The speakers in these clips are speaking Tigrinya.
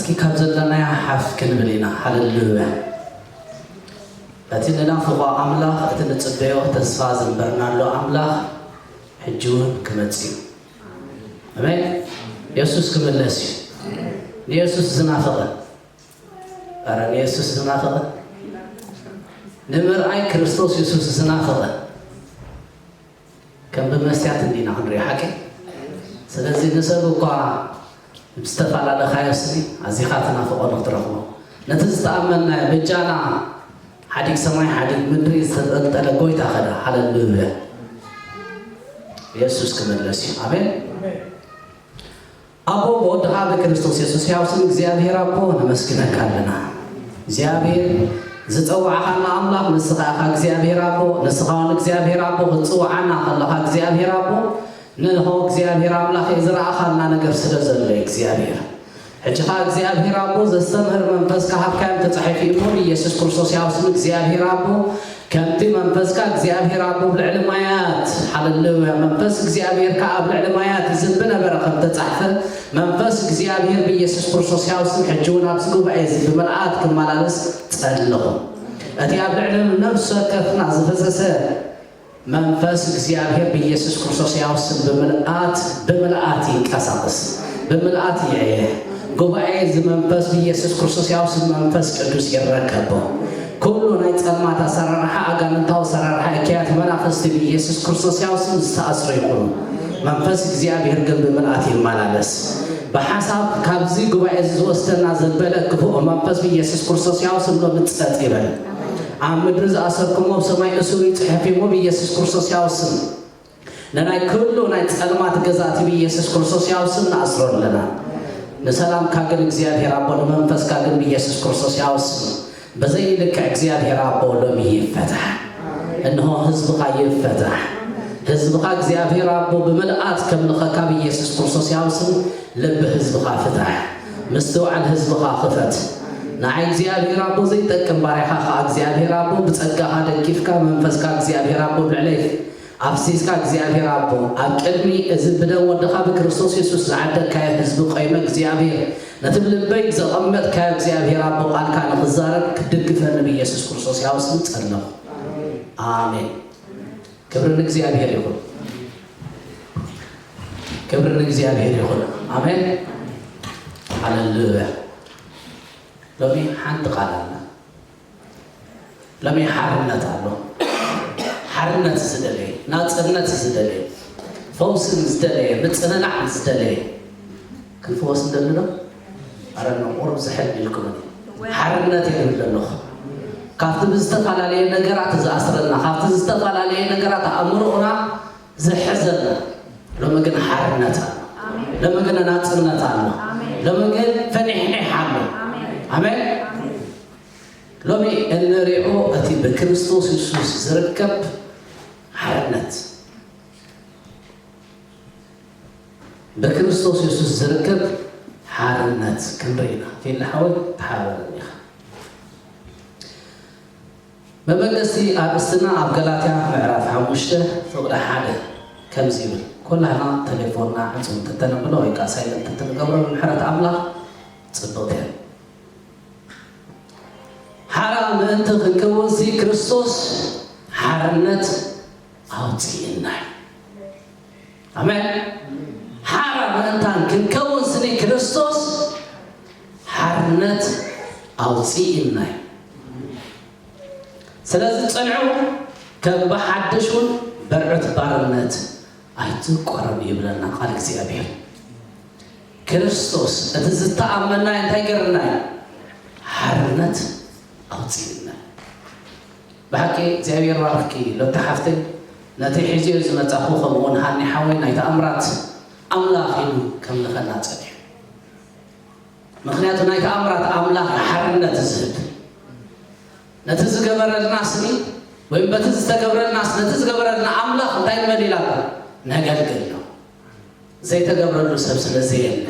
እስኪ ካብ ዘለናዮ ሓፍ ክንብል ኢና። ሃሌሉያ። እቲ ንናፍቖ ኣምላኽ፣ እቲ ንጽበዮ ተስፋ ዘንበርናሉ ኣምላኽ ሕጂ እውን ክመጽእ እዩ። ኣሜን። የሱስ ክምለስ እዩ። ንየሱስ ዝናፍቐ፣ ኣረ ንየሱስ ዝናፍቐ፣ ንምርኣይ ክርስቶስ የሱስ ዝናፍቐ፣ ከም ብመስትያት እንዲና ክንሪኦ ሓቂ። ስለዚ ንሰብ እኳ ምስ ተፈላለኻዮ ስኒ ኣዚኻ ትናፍቖ ንክትረኽቦ። ነቲ ዝተኣመንናዮ በጃና ሓዲግ ሰማይ ሓዲግ ምድሪ ዝተጠልጠለ ጎይታ ኸዳ። ሃሌሉያ። የሱስ ክምለስ እዩ። ኣሜን። ኣቦ ብወድኻ ብክርስቶስ የሱስ ሕያው ስም እግዚኣብሔር ኣቦ ነመስግነካ ኣለና። እግዚኣብሔር ዝጸዋዕኻና ኣምላኽ ንስኻ ኢኻ እግዚኣብሔር ኣቦ። ንስኻ እውን እግዚኣብሔር ኣቦ ክትጽውዓና ከለኻ እግዚኣብሔር ኣቦ ንሆ እግዚኣብሔር ኣምላኽ ዝረኣኻልና ነገር ስለ ዘሎ እግዚኣብሔር ሕጂ ኸኣ እግዚኣብሔር ኣቦ ዘስተምህር መንፈስካ ሃብካዮም ተጻሒፉ እዩ እሞ ብኢየሱስ ክርስቶስ ሕያው ስም እግዚኣብሔር ኣቦ ከምቲ መንፈስካ እግዚኣብሔር ኣቦ ኣብ ልዕሊ ማያት፣ ሃሌሉያ፣ መንፈስ እግዚኣብሔር ከኣ ኣብ ልዕሊ ማያት ይዝንቢ ነበረ ከም ተጻሕፈ፣ መንፈስ እግዚኣብሔር ብኢየሱስ ክርስቶስ ሕያው ስም ሕጂ እውን ኣብዚ ጉባኤ እዚ ብምልኣት ክመላለስ ጸልኹ። እቲ ኣብ ልዕሊ ነፍሲ ወከፍና ዝፈሰሰ መንፈስ እግዚኣብሔር ብኢየሱስ ክርስቶስ ሕያው ስም ብምልኣት፣ ብምልኣት ይንቀሳቐስ፣ ብምልኣት ይዕየ። ጉባኤ እዚ መንፈስ ብኢየሱስ ክርስቶስ ሕያው ስም መንፈስ ቅዱስ ይረከቦ። ኩሉ ናይ ጸልማት ኣሰራርሓ፣ ኣጋንንታዊ ኣሰራርሓ፣ እኪያት መናፍስቲ ብኢየሱስ ክርስቶስ ሕያው ስም ዝተኣስሩ ይኹኑ። መንፈስ እግዚኣብሔር ግን ብምልኣት ይመላለስ። ብሓሳብ ካብዚ ጉባኤ እዚ ዝወስደና ዘበለ ክፉእ መንፈስ ብኢየሱስ ክርስቶስ ሕያው ስም ሎሚ ጸጥ ይበል። ኣብ ምድሪ ዝኣሰርኩሞ ኣብ ሰማይ እሱር እዩ ጽሑፍ እዩ እሞ ብኢየሱስ ክርስቶስ ሕያው ስም ንናይ ኩሉ ናይ ጸልማት ገዛእቲ ብኢየሱስ ክርስቶስ ሕያው ስም ንኣስሮ ኣለና። ንሰላምካ ግን እግዚኣብሔር ኣቦ፣ ንመንፈስካ ግን ብኢየሱስ ክርስቶስ ሕያው ስም ብዘይልክዕ እግዚኣብሔር ኣቦ ሎሚ ይፈታሕ። እንሆ ህዝብኻ ይፈታሕ። ህዝብኻ እግዚኣብሔር ኣቦ ብምልኣት ከምልኸካ ብኢየሱስ ክርስቶስ ሕያው ስም ልቢ ህዝብኻ ፍታሕ። ምስትውዓል ህዝብኻ ክፈት። ንዓይ እግዚኣብሔር ኣቦ ዘይጠቅም ባርያኻ ኸኣ እግዚኣብሔር ኣቦ ብጸጋኻ ደጊፍካ መንፈስካ እግዚኣብሔር ኣቦ ኣብ ልዕለይ ኣፍሲስካ እግዚኣብሔር ኣቦ ኣብ ቅድሚ እዚ ብደም ወድኻ ብክርስቶስ የሱስ ዝዓደግካዮ ህዝቢ ቆይመ እግዚኣብሔር ነቲ ብልበይ ዘቐመጥካዮ እግዚኣብሔር ኣቦ ቃልካ ንኽዛረብ ክትድግፈኒ ብኢየሱስ ክርስቶስ ሕያው ስም ጸለኹ። ኣሜን። ክብሪ ንእግዚኣብሔር ይኹን። ክብሪ ንእግዚኣብሔር ይኹን። ኣሜን። ሃሌሉያ። ሎሚ ሓንቲ ቃል ኣላ። ሎሚ ሓርነት ኣሎ። ሓርነት ዝደለየ፣ ናጽነት ዝደለየ፣ ፈውሲ ዝደለየ፣ ምጽንናዕ ዝደለየ ክንፍወስ ንደሊ ዶ? ኣረ ቁሩብ ዝሕል ኢልኩም። ሓርነት እየ ዝብል ዘለኹ። ካብቲ ብዝተፈላለየ ነገራት ዝኣስረና፣ ካብቲ ዝተፈላለየ ነገራት ኣእምሮና ዝሕዘና፣ ሎሚ ግን ሓርነት ኣሎ። ኣሜን። ሎሚ ግን ናጽነት ኣሎ። ኣሜን። ሎሚ ግን ፈኒሕኒሕ ኣሎ። ኣሜን። ኣሜን። ኣሜን። ሎሚ እንሪኦ እቲ ብክርስቶስ የሱስ ዝርከብ ሓርነት፣ ብክርስቶስ የሱስ ዝርከብ ሓርነት ክንርኢ ኢና። ፊል ሓወይ ተሓባበረኒ ኢኻ። መበገሲ ኣርእስትና ኣብ ገላትያ ምዕራፍ ሓሙሽተ ፍቕዲ ሓደ ከምዚ ይብል፣ ኩላህና ተሌፎንና ዕጹው እንተተነብሎ ወይ ከኣ ሳይለንት እንተንገብሮ ብምሕረት ኣምላኽ ጽብቕቲ እያ። ሓራ ምእንቲ ክንከውንሲ ክርስቶስ ሓርነት ኣውጽእና እዩ። ኣሜን። ሓራ ምእንታን ክንከውን ስኒ ክርስቶስ ሓርነት ኣውፅእና እዩ። ስለዚ ጽንዑ ከም ብሓድሽ እውን በርዑት ባርነት ኣይትቆረኑ ይብለና ቃል እግዚኣብሔር። ክርስቶስ እቲ ዝተኣመና እንታይ ገርና እዩ? ሓርነት ኣውፅእና። ብሓቂ እግዚኣብሔር ባርኪ ሎቲ ሓፍተይ፣ ነቲ ሒዝዮ ዝመጻኹ ከምኡውን ሃኒ ሓወይ ናይ ተኣምራት ኣምላኽ ኢሉ ከምልኸና ጸኒሑ። ምኽንያቱ ናይ ተኣምራት ኣምላኽ ሓርነት ዝህብ፣ ነቲ ዝገበረልና ስኒ ወይም በቲ ዝተገብረልና ነቲ ዝገበረልና ኣምላኽ እንታይ ንበል ኢላታ? ነገልግል ነው። ዘይተገብረሉ ሰብ ስለ ዘየለ፣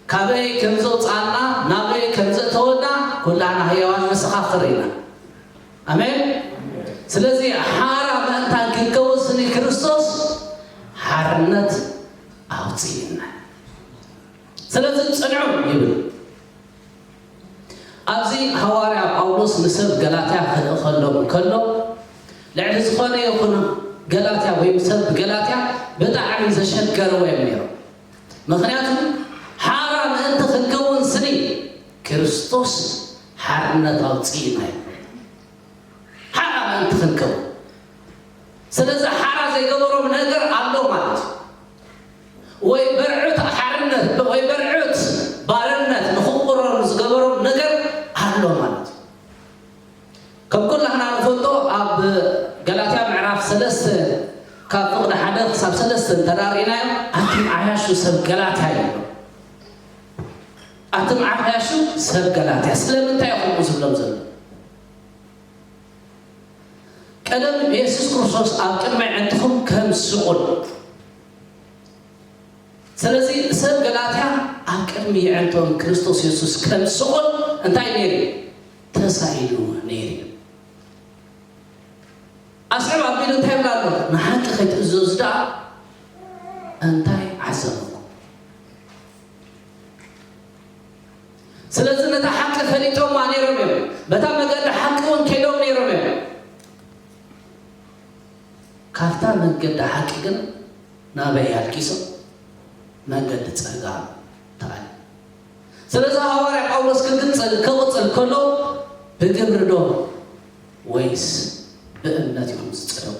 ካበይ ከም ዘውፅኣና ናበይ ከም ዘእተወና ኩላና ህያዋን መሰኻኽር ኢና። ኣሜን። ስለዚ ሓራ ምእንታን ክንከውን ስኒ ክርስቶስ ሓርነት ኣውፅእና። ስለዚ ጽንዑ ይብል። ኣብዚ ሃዋርያ ጳውሎስ ንሰብ ገላትያ ክልእኸሎም እንከሎ፣ ልዕሊ ዝኾነ ይኹን ገላትያ ወይም ሰብ ገላትያ ብጣዕሚ ዘሸገርዎ እዮም ነይሮም። ምኽንያቱ ሓራ ምእንቲ ክንከውን ስኒ ክርስቶስ ሓርነት ኣውፅእና እዩ። ሓራ ምእንቲ ክንከውን። ስለዚ ሓራ ዘይገበሮም ነገር ኣሎ ማለት እዩ። ወይ በርዑት ሓርነት ወይ በርዑት ባርነት ንኽቁረሩ ዝገበሮም ነገር ኣሎ ማለት እዩ። ከም ኩላህና ንፈልጦ ኣብ ገላትያ ምዕራፍ ሰለስተ ካብ ፍቕዲ ሓደ ክሳብ ሰለስተ እንተዳርኢናዮ ኣቱም ዓያሹ ሰብ ገላትያ ይብሎ። ኣቱም ዓያሹ ሰብ ገላትያ ስለምንታይ ኢኹም ዝብሎም ዘሎ? ቀደም የሱስ ክርስቶስ ኣብ ቅድሚ ዕንትኹም ከም ስቑል። ስለዚ ሰብ ገላትያ ኣብ ቅድሚ የዕንቶም ክርስቶስ የሱስ ከም ስቑል እንታይ ነይሩ? ተሳኢሉ ነይሩ። ኣስዕብ ኣቢሉ እንታይ ይብላ ኣሎ? ንሓቂ ከይትእዘዙ ደኣ እንታይ ዓዘበኩም? ስለዚ ነታ ሓቂ ፈሊጦማ ነይሮም እዮም። በታ መገዲ ሓቂ እውን ከይዶም ነይሮም እዮም። ካብታ መንገዲ ሓቂ ግን ናበይ ኣልቂሶም? መንገዲ ጸጋም ተኣል። ስለዚ ሃዋርያ ጳውሎስ ክግጽል ክቕጽል ከሎ ብግብሪ ዶ ወይስ ብእምነት ኢኹም ዝጸደቁ?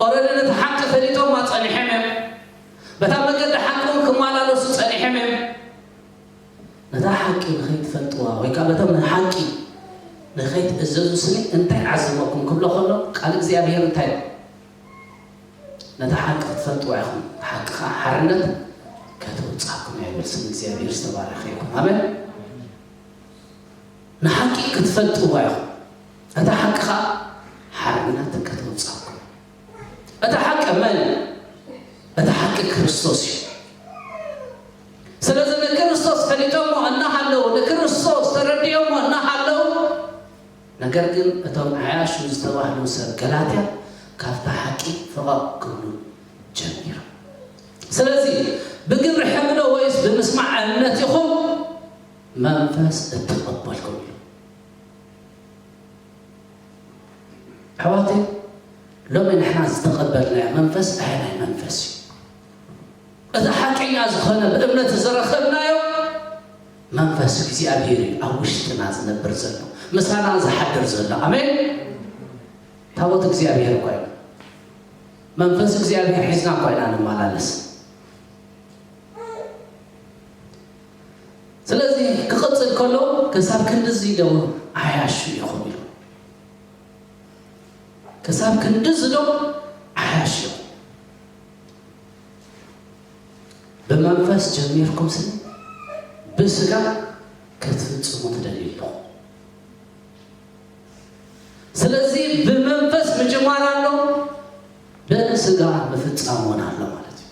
ኦረዲ ነቲ ሓቂ ፈሊጦማ ጸኒሖም እዮም። በታ መገዲ ሓቂ እውን ክመላለሱ ጸኒሖም እዮም። ነታ ሓቂ ንኸይትፈልጥዋ ወይ ከዓ በቶም ንሓቂ ንኸይትእዘዙ ስኒ እንታይ ዓዘበኩም ክብሎ ከሎ ቃል እግዚኣብሔር እንታይ እዩ? ነታ ሓቂ ክትፈልጥዋ ኢኹም፣ ሓቂ ከዓ ሓርነት ከተውፅኣኩም እያ ይብል። ስም እግዚኣብሔር ዝተባረኸ ይኹን። ኣሜን። ንሓቂ ክትፈልጥዋ ኢኹም፣ እታ ሓቂ ከዓ ሓርነት ከተውፅኣኩም። እታ ሓቂ መን እዩ? እታ ሓቂ ክርስቶስ እዩ። ስለዚ ንክርስቶስ ፈሊጦሞ እናሃለዉ፣ ንክርስቶስ ተረዲኦሞ እናሃለዉ፣ ነገር ግን እቶም ዓያሹ ዝተባህሉ ሰብ ገላትያ ካብታ ሓቂ ፈቐቕ ክብሉ ጀሚሮም። ስለዚ ብግብሪ ሕግዶ ወይስ ብምስማዕ እምነት ኢኹም መንፈስ እተቐበልኩም ኢሉ? ኣሕዋተይ፣ ሎሚ ንሕና ዝተቐበልናዮ መንፈስ ኣየናይ መንፈስ እዩ? እቲ ሓቀኛ ዝኾነ ብእምነት ዝረኸብናዮ መንፈስ እግዚኣብሔር እዩ ኣብ ውሽጥና ዝነብር ዘሎ፣ ምሳና ዝሓድር ዘሎ። ኣሜን። ታቦት እግዚኣብሔር እኳ ኢና፣ መንፈስ እግዚኣብሔር ሒዝና እኳ ኢና ንመላለስ። ስለዚ ክቕጽል ከሎ ክሳብ ክንድዚ ዶ ዓያሹ ኢኹም ኢሉ። ክሳብ ክንድዚ ዶ ዓያሹ ኢኹም። ብመንፈስ ጀሚርኩም ስኒ ብስጋ ክትፍጽሙ ትደልዩ ኣለኹም። ስለዚ ብመንፈስ ምጅማር ኣሎ፣ ብስጋ ምፍጻም እውን ኣሎ ማለት እዩ።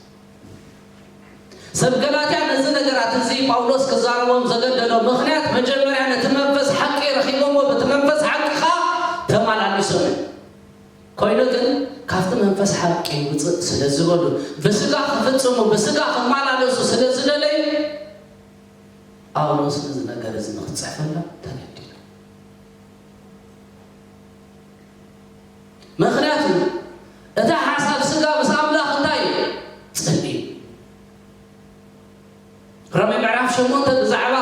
ሰብ ገላትያ ነዚ ነገራት እዚ ጳውሎስ ክዛረቦም ዘገደዶ ምኽንያት መጀመርያ ነቲ መንፈስ ሓቂ ረኺቦሞ በቲ መንፈስ ሓቂ ኸኣ ተመላሊሶም እዮም። ኮይኑ ግን ካብቲ መንፈስ ሓቂ ውፅእ ስለ ዝበሉ ብስጋ ክፍጽሙ ብስጋ ክመላለሱ ስለ ዝደለዩ ጳውሎስ ነዚ ነገር እዚ ንክትፅሕፈሎም ተገዲዱ። ምኽንያቱ እቲ ሓሳብ ስጋ ምስ ኣምላኽ እንታይ እዩ? ጽልኢ እዩ። ሮሜ ምዕራፍ ሸሞንተ ብዛዕባ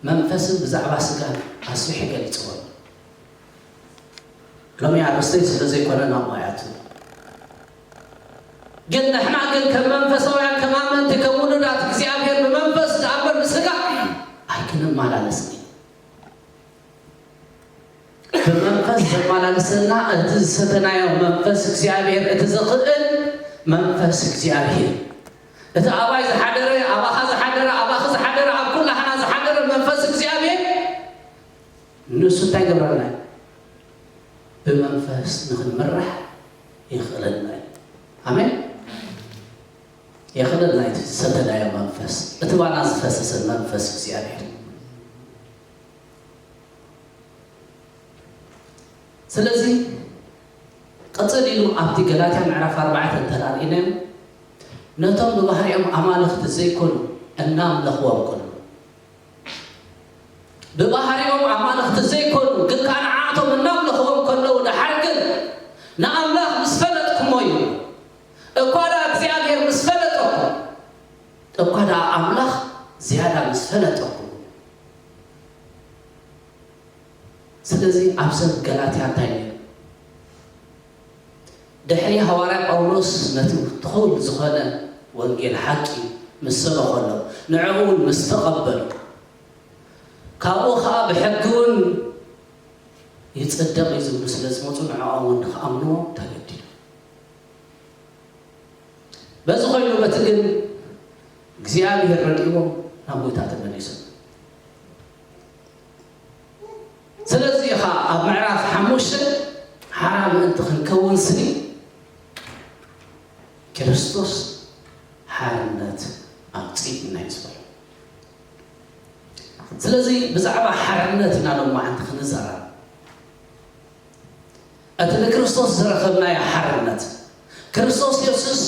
መንፈስን ብዛዕባ ስጋን ኣስፊሑ ገሊጽዎ ኣሎ። ሎሚ ኣርእስተይ ስለ ዘይኮነ ናብኡ ኣይኣቱን። ግን ንሕና ግን ከም መንፈሳውያን ከም ኣመንቲ ከም ውሉዳት እግዚኣብሔር ብመንፈስ ዝኣምር ብስጋ ኣይክንመላለስን። ብመንፈስ ዘመላልሰና እቲ ዝሰተናዮ መንፈስ እግዚኣብሔር እቲ ዝኽእል መንፈስ እግዚኣብሔር እቲ ኣባይ ዝሓደረ ኣባኻ ዝሓደረ ኣባኺ ዝሓደረ ኣብ ኩላህና ዝሓደረ መንፈስ እግዚኣብሔር ንሱ እንታይ ይገብረና እዩ? ብመንፈስ ንኽንምራሕ የኽእለና እዩ። ኣሜን። የኽእለና እዩ። ዝሰተናዮ መንፈስ እቲ ባና ዝፈሰሰ መንፈስ እግዚኣብሔር። ስለዚ ቅጽል ኢሉ ኣብቲ ገላትያ ምዕራፍ ኣርባዕተ እንተዳርኢናዮም ነቶም ብባህሪኦም ኣማልኽቲ ዘይኮኑ እናምለኽዎም ከለዉ፣ ብባህሪኦም ኣማልኽቲ ዘይኮኑ፣ ግን ከኣ ንዓቶም እናምለኽዎም ከለዉ፣ ደሓር ግን ንኣምላኽ ምስ ፈለጥኩሞ እዩ። እኳ ደኣ እግዚኣብሔር ምስ ፈለጠኩም፣ እኳ ደኣ ኣምላኽ ዝያዳ ምስ ፈለጠኩም። ስለዚ ኣብ ሰብ ገላትያ እንታይ ነይሩ? ድሕሪ ሃዋርያ ጳውሎስ ነቲ ትኹል ዝኾነ ወንጌል ሓቂ ምስ ሰበኸሎም፣ ንዕኡ እውን ምስ ተቐበሉ፣ ካብኡ ኸዓ ብሕጊ እውን ይጽደቕ እዩ ዝብሉ ስለ ዝመጹ፣ ንዕኦም እውን ንኽኣምንዎ ተገዲዱ። በዚ ኾይኑ በቲ ግን እግዚኣብሔር ረድእዎም ናብ ጎይታ ተመሊሶም። ስለዚ ኢኻ ኣብ ምዕራፍ ሓሙሽተ ሓራ ምእንቲ ክንከውን ስኒ ክርስቶስ ሓርነት ኣውፅእና እዩ ዝበሎ። ስለዚ ብዛዕባ ሓርነት ኢና ሎማዓንቲ ክንዘራረብ። እቲ ንክርስቶስ ዝረኸብናዮ ሓርነት፣ ክርስቶስ የሱስ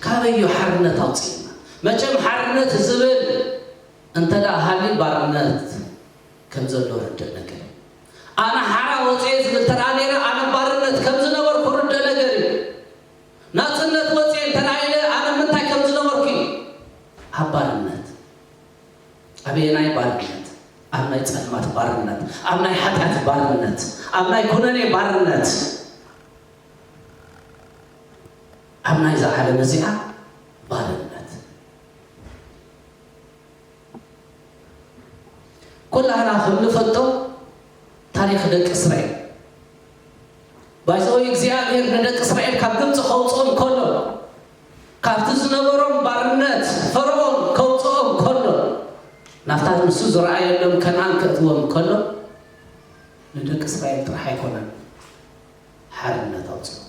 ካበይ እዩ ሓርነት ኣውፅእና? መቸም ሓርነት ዝብል እንተ ደኣ ሃልዩ ባርነት ከም ዘሎ ርድእ ነገር እዩ። ኣነ ሓራ ወፅኤ ዝብል እንተ ደኣ ነይረ ኣነ ባርነት ከም ዝነበርኩ ርድእ ነገር እዩ። ናፅነት ወፅኤ እንተ ደኣ ኢለ ኣነ ምንታይ ከም ዝነበርኩ እዩ? ኣብ ባርነት። ኣበየናይ ባርነት? ኣብ ናይ ጸልማት ባርነት፣ ኣብ ናይ ሓጢኣት ባርነት፣ ኣብ ናይ ኩነኔ ባርነት፣ ኣብ ናይዛ ዓለም እዚኣ ባርነት። ኩላህና ከም ንፈልጦ ታሪኽ ደቂ እስራኤል። ባይዘወይ እግዚኣብሔር ንደቂ እስራኤል ካብ ግብፂ ከውፅኦም ከሎ፣ ካብቲ ዝነበሮም ባርነት ፈርዖን ከውፅኦም ከሎ፣ ናብታ ንሱ ዝረኣየሎም ከነኣን ከእትዎም ከሎ፣ ንደቂ እስራኤል ጥራሕ ኣይኮነን ሓርነት ኣውፅኦም።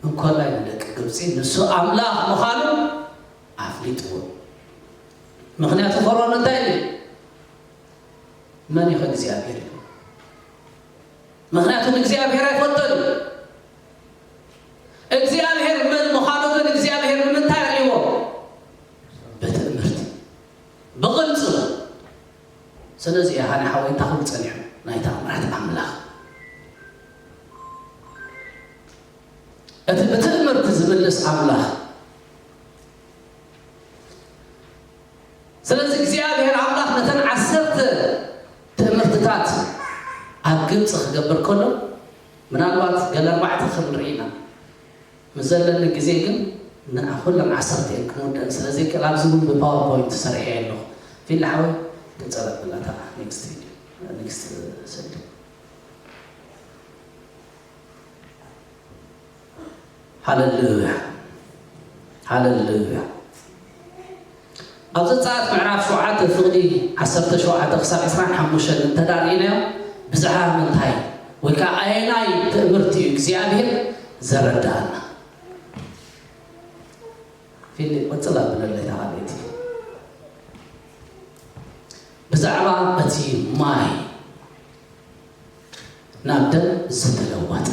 እንኮላይ ንደቂ ግብፂ ንሱ ኣምላኽ ምዃኑ ኣፍሊጥዎም። ምኽንያቱ ፈርዖን እንታይ ኢሉ? መን ኢኸ እግዚኣብሔር ኢሉ? ምኽንያቱ ንእግዚኣብሔር ኣይፈልጦን እዩ። እግዚኣብሔር መን ምዃኑ ግን እግዚኣብሔር ንምንታይ ኣርእይዎ? ብትእምርቲ፣ ብቕልጽሙ። ስለዚ እዩ ሃኒ ሓወይ እንታይ ክብል ጸኒሑ? ናይ ተኣምራት ኣምላኽ። እቲ ብትእምርቲ ዝምልስ ኣምላኽ። ስለዚ እግዚኣብሔር ኣምላኽ ነተን ዓሰርተ ትእምርትታት ኣብ ግብፂ ክገብር ከሎ፣ ምናልባት ገለ ኣርባዕተ ክንርኢ ኢና። ምስ ዘለኒ ግዜ ግን ንዓ-፣ ኩለን ዓሰርተ እየን ክምውደን ስለ ዘይክእል፣ ኣብዚ እውን ብፓወርፖይንት ሰሪሐ ኣለኹ። ፊል ሓወይ፣ ቀጽል ኣብላታ ኔክስት ቪድዮ፣ ኔክስት ስእሊ። ሃለሉያ፣ ሃለሉያ። ኣብ ዘጸኣት ምዕራፍ ሸውዓተ ፍቕዲ ዓሰርተ ሸውዓተ ክሳብ ዕስራን ሓሙሽተን እንተ ደኣ ርኢናዮ፣ ብዛዕባ ምንታይ ወይ ከኣ ኣየናይ ትእምርቲ እዩ እግዚኣብሔር ዘረድኣና? ፊልም ቅጽል ኣብለለይ ተኻልእቲ። ብዛዕባ እቲ ማይ ናብ ደም ዝተለወጠ።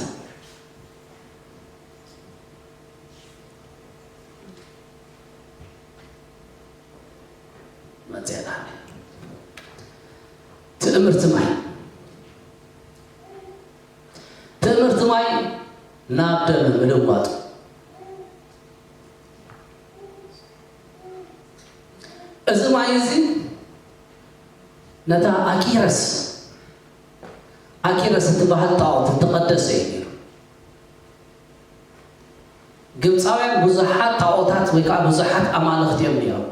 መጽኣ። ትእምርቲ ማይ፣ ትእምርቲ ማይ ናብ ደም ምልዋጡ። እዚ ማይ እዚ ነታ ኣኪረስ፣ ኣኪረስ እትበሃል ጣዖት እተቐደሰ እዩ ነይሩ። ግብፃውያን ብዙሓት ጣዖታት ወይ ከዓ ብዙሓት ኣማልኽቲ እዮም ነይሮም።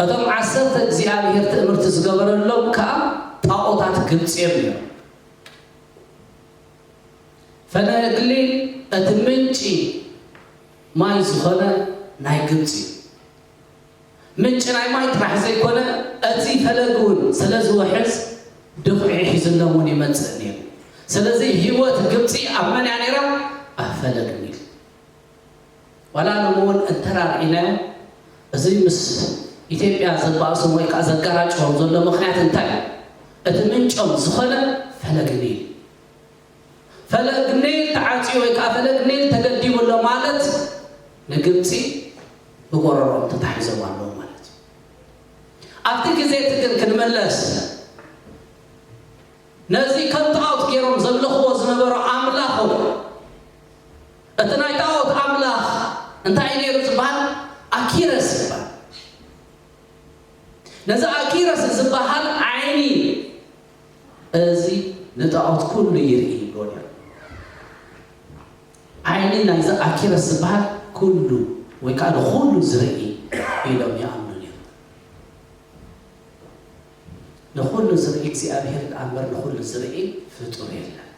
እቶም ዓሰርተ እግዚኣብሔር ትእምርቲ ዝገበረሎም ከዓ ጣዖታት ግብፂ እዮም ነይሮም። ፈለግ ኒል እቲ ምንጪ ማይ ዝኾነ ናይ ግብፂ እዩ። ምንጪ ናይ ማይ ጥራሕ ዘይኮነ፣ እቲ ፈለግ እውን ስለ ዝውሕዝ ድኹዒ ሒዝሎም እውን ይመፅእ ነይሩ። ስለዚ ህይወት ግብፂ ኣብ መን እያ ነይራ? ኣብ ፈለግ ኒል። ዋላ ሎሚ እውን እንተራርኢናዮ፣ እዚ ምስ ኢትዮጵያ ዘባእሶም ወይ ከዓ ዘጋራጭዎም ዘሎ ምኽንያት እንታይ እዩ? እቲ ምንጮም ዝኾነ ፈለግ ኒል። ፈለግ ኒል ተዓፅዩ ወይ ከዓ ፈለግ ኒል ተገዲቡ ኣሎ ማለት ንግብፂ ብጎረሮኦም ተታሒዞም ኣለዉ ማለት እዩ። ኣብቲ ግዜ እቲ ግን ክንመለስ፣ ነዚ ከም ጣዖት ገይሮም ዘምልኽዎ ዝነበሩ ኣምላኾም፣ እቲ ናይ ጣዖት ኣምላኽ እንታይ እዩ ነይሩ ዝበሃል? ኣኪረስ ይበሃል። ነዚ ኣኪረስ ዝበሃል ዓይኒ፣ እዚ ንጣዖት ኩሉ ይርኢ ይብሎ ነይሩ። ዓይኒ ናይዚ ኣኪረስ ዝበሃል ኩሉ፣ ወይ ከዓ ንኹሉ ዝርኢ ኢሎም ይኣምኑ ነይሩ። ንኹሉ ዝርኢ እግዚኣብሔር ደኣ እምበር ንኹሉ ዝርኢ ፍጡር የለን።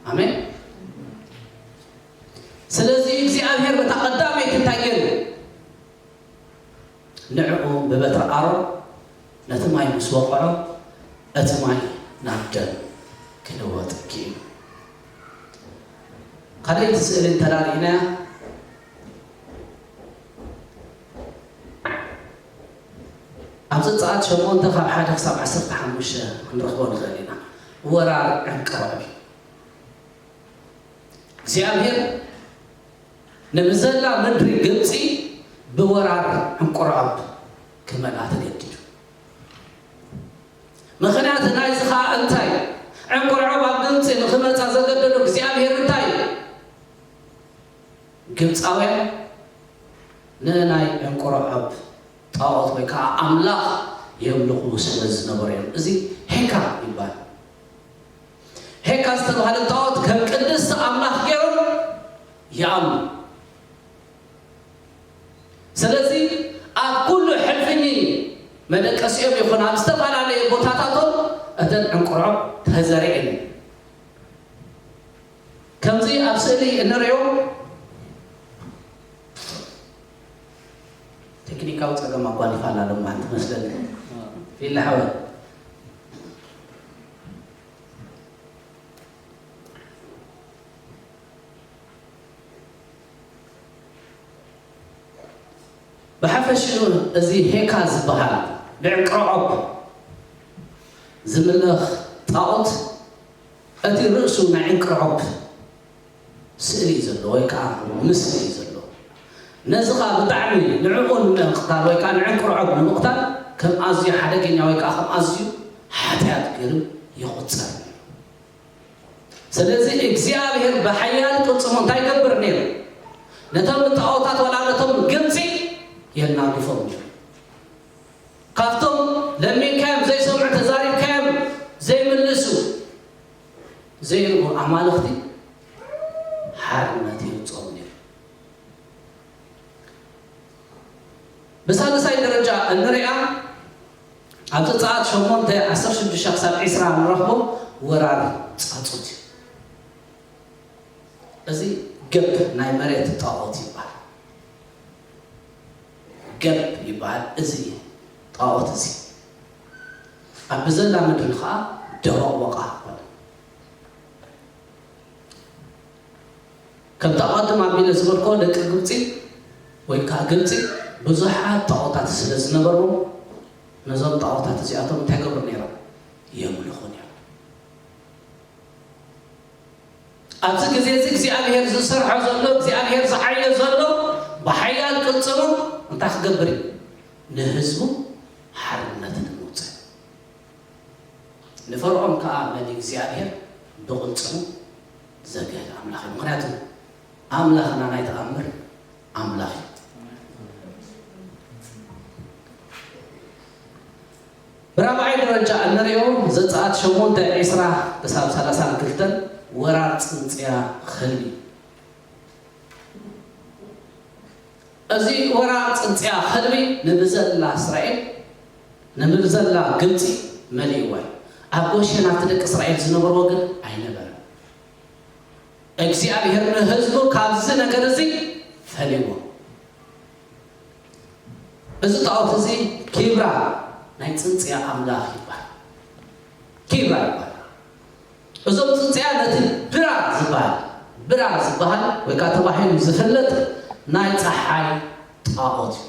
ኣሜን። ስለዚ እግዚኣብሔር በታ ቀዳመይቲ እንታይ ገይሩ? ንዕኡ ብበትሪ ኣሮን ነቲ ማይ ምስ ወቕዖ፣ እቲ ማይ ናብ ደም ክልወጥ ክኢሉ። ካልኣይቲ ስእሊ እንተዳርኢናያ፣ ኣብ ዘጸኣት ሸሞንተ ካብ ሓደ ክሳብ ዓሰርተ ሓሙሽተ ክንረኽቦ ንኽእል ኢና። ወራር ዕንቅሮዕብ እዩ። እግዚኣብሔር ንብዘላ ምድሪ ግብፂ ብወራር ዕንቅሮዕብ ክመልኣ ተገዲዱ። ምኽንያት ናይዚ ኸዓ እንታይ? ዕንቅሮዕብ ኣብ ግብፂ ንኽመፃ ዘገደዶ እግዚኣብሔር እንታይ? ግብፃውያን ንናይ ዕንቅሮዕብ ጣዖት ወይ ከዓ ኣምላኽ የምልኹ ስለ ዝነበሩ እዮም። እዚ ሄካ ይባል። ሄካ ዝተባህለ ጣዖት ከም ቅድስቲ ኣምላኽ ገይሮም ይኣምኑ። ስለዚ ኣብ ኩሉ ሕልፍኒ መደቀሲኦም ይኹን ኣብ ዝተፈላለየ ቦታታቶም እተን ዕንቅሮዕብ ተዘሪኤን። ከምዚ ኣብ ስእሊ እንሪኦ ቴክኒካዊ ጸገም ኣጓኒፋ ኣላ ሎማዓንቲ መስለኒ። ፊላ ሓወይ። ብሓፈሽኡ እዚ ሄካ ዝበሃል ብዕንቅሮዖብ ዝምለኽ ጣኦት እቲ ርእሱ ናይ ዕንቅሮዖብ ስእሊ እዩ ዘለዎ ወይ ከዓ ምስሊ እዩ ዘለዎ። ነዚ ከዓ ብጣዕሚ ንዕኡ ንምቕታል ወይ ከዓ ንዕንቅርዖብ ንምቕታል ከም ኣዝዩ ሓደገኛ ወይ ከዓ ከም ኣዝዩ ሓጢኣት ገይሩ ይቑጸር። ስለዚ እግዚኣብሔር ብሓያል ቅልጽሙ እንታይ ይገብር ነይሩ? ነቶም ጣኦታት ዋላ ነቶም ግብፂ የናግፎም ነይሩ። ካብቶም ለሚንካዮም ዘይሰምዑ ተዛሪብካዮም ዘይምልሱ ዘይርኡ ኣማልኽቲ ሓርነት የውፅኦም ነይሩ። ብሳልሳይ ደረጃ እንሪኣ ኣብ ዘፀኣት ሸሞንተ ዓሰርተ ሽዱሽተ ክሳብ ዒስራ ንረኽቦ ወራር ፃፁት እዩ። እዚ ገብ ናይ መሬት ጣዖት ይበሃል። ገብ ይበሃል እዚ ጣዖት እዚ። ኣብ ብዘላ ምድሪ ከዓ ደቦቕቦቓ ኮነ። ከምቲ ኣቐድም ኣቢለ ዝበልኮ ደቂ ግብፂ ወይ ከዓ ግብፂ ብዙሓት ጣዖታት ስለ ዝነበርዎም ነዞም ጣዖታት እዚኣቶም እንታይ ገብሩ ነይሮም? የምልኹ ነይሮም። ኣብዚ ግዜ እዚ እግዚኣብሔር ዝሰርሖ ዘሎ እግዚኣብሔር ዝዓዮ ዘሎ ብሓያል ቅልፅሙ እንታይ ክገብር እዩ? ንህዝቡ ሓርነት ንምውፅእ። ንፈርዖን ከዓ መን እግዚኣብሔር ብቕልፅሙ ዘግህድ ኣምላኽ እዩ። ምክንያቱ ኣምላኽና ናይ ተኣምር ኣምላኽ እዩ። ብራብዓይ ደረጃ እንሪኦ ዘፀኣት ሸሞንተ ዒስራ ክሳብ ሰላሳን ክልተን ወራር ፅንፅያ ኸልቢ። እዚ ወራር ፅንፅያ ኸልቢ ንብዘላ እስራኤል ንብዘላ ግብፂ መሊእዋ እዩ። ኣብ ጎሸን ኣብቲ ደቂ እስራኤል ዝነበርዎ ግን ኣይነበረን። እግዚኣብሔር ንህዝቡ ካብዚ ነገር እዚ ፈሊዎ። እዚ ጣዖት እዚ ኪብራ ናይ ፅንፅያ ኣምላኽ ይበሃል። ኪብራ ይበሃል። እዞም ፅንፅያ ነቲ ብራ ዝበሃል ብራ ዝበሃል ወይ ከዓ ተባሂሉ ዝፍለጥ ናይ ፀሓይ ጣዖት እዩ።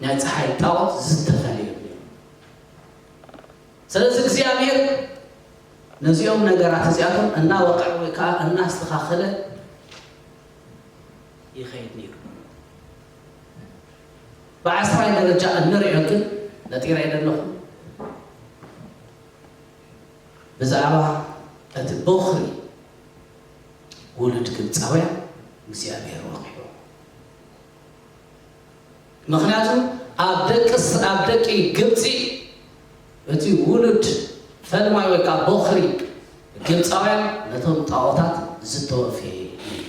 ናይ ፀሓይ ጣዖት ዝተፈለዩ እዮም። ስለዚ እግዚኣብሔር ነዚኦም ነገራት እዚኣቶም እናወቕዐ ወይ ከዓ እናስተኻኸለ ይኸይድ ነይሩ። ብዓስራይ ደረጃ እንሪኦ ግን ነጢረ ኢለ ኣለኹ። ብዛዕባ እቲ በኹሪ ውሉድ ግብፃውያን እግዚኣብሔር ወቒዑ። ምኽንያቱ ኣብ ደቂ ስ-፣ ኣብ ደቂ ግብፂ እቲ ውሉድ ፈልማይ ወይ ከዓ በኹሪ ግብፃውያን ነቶም ጣዖታት ዝተወፈየ እዩ።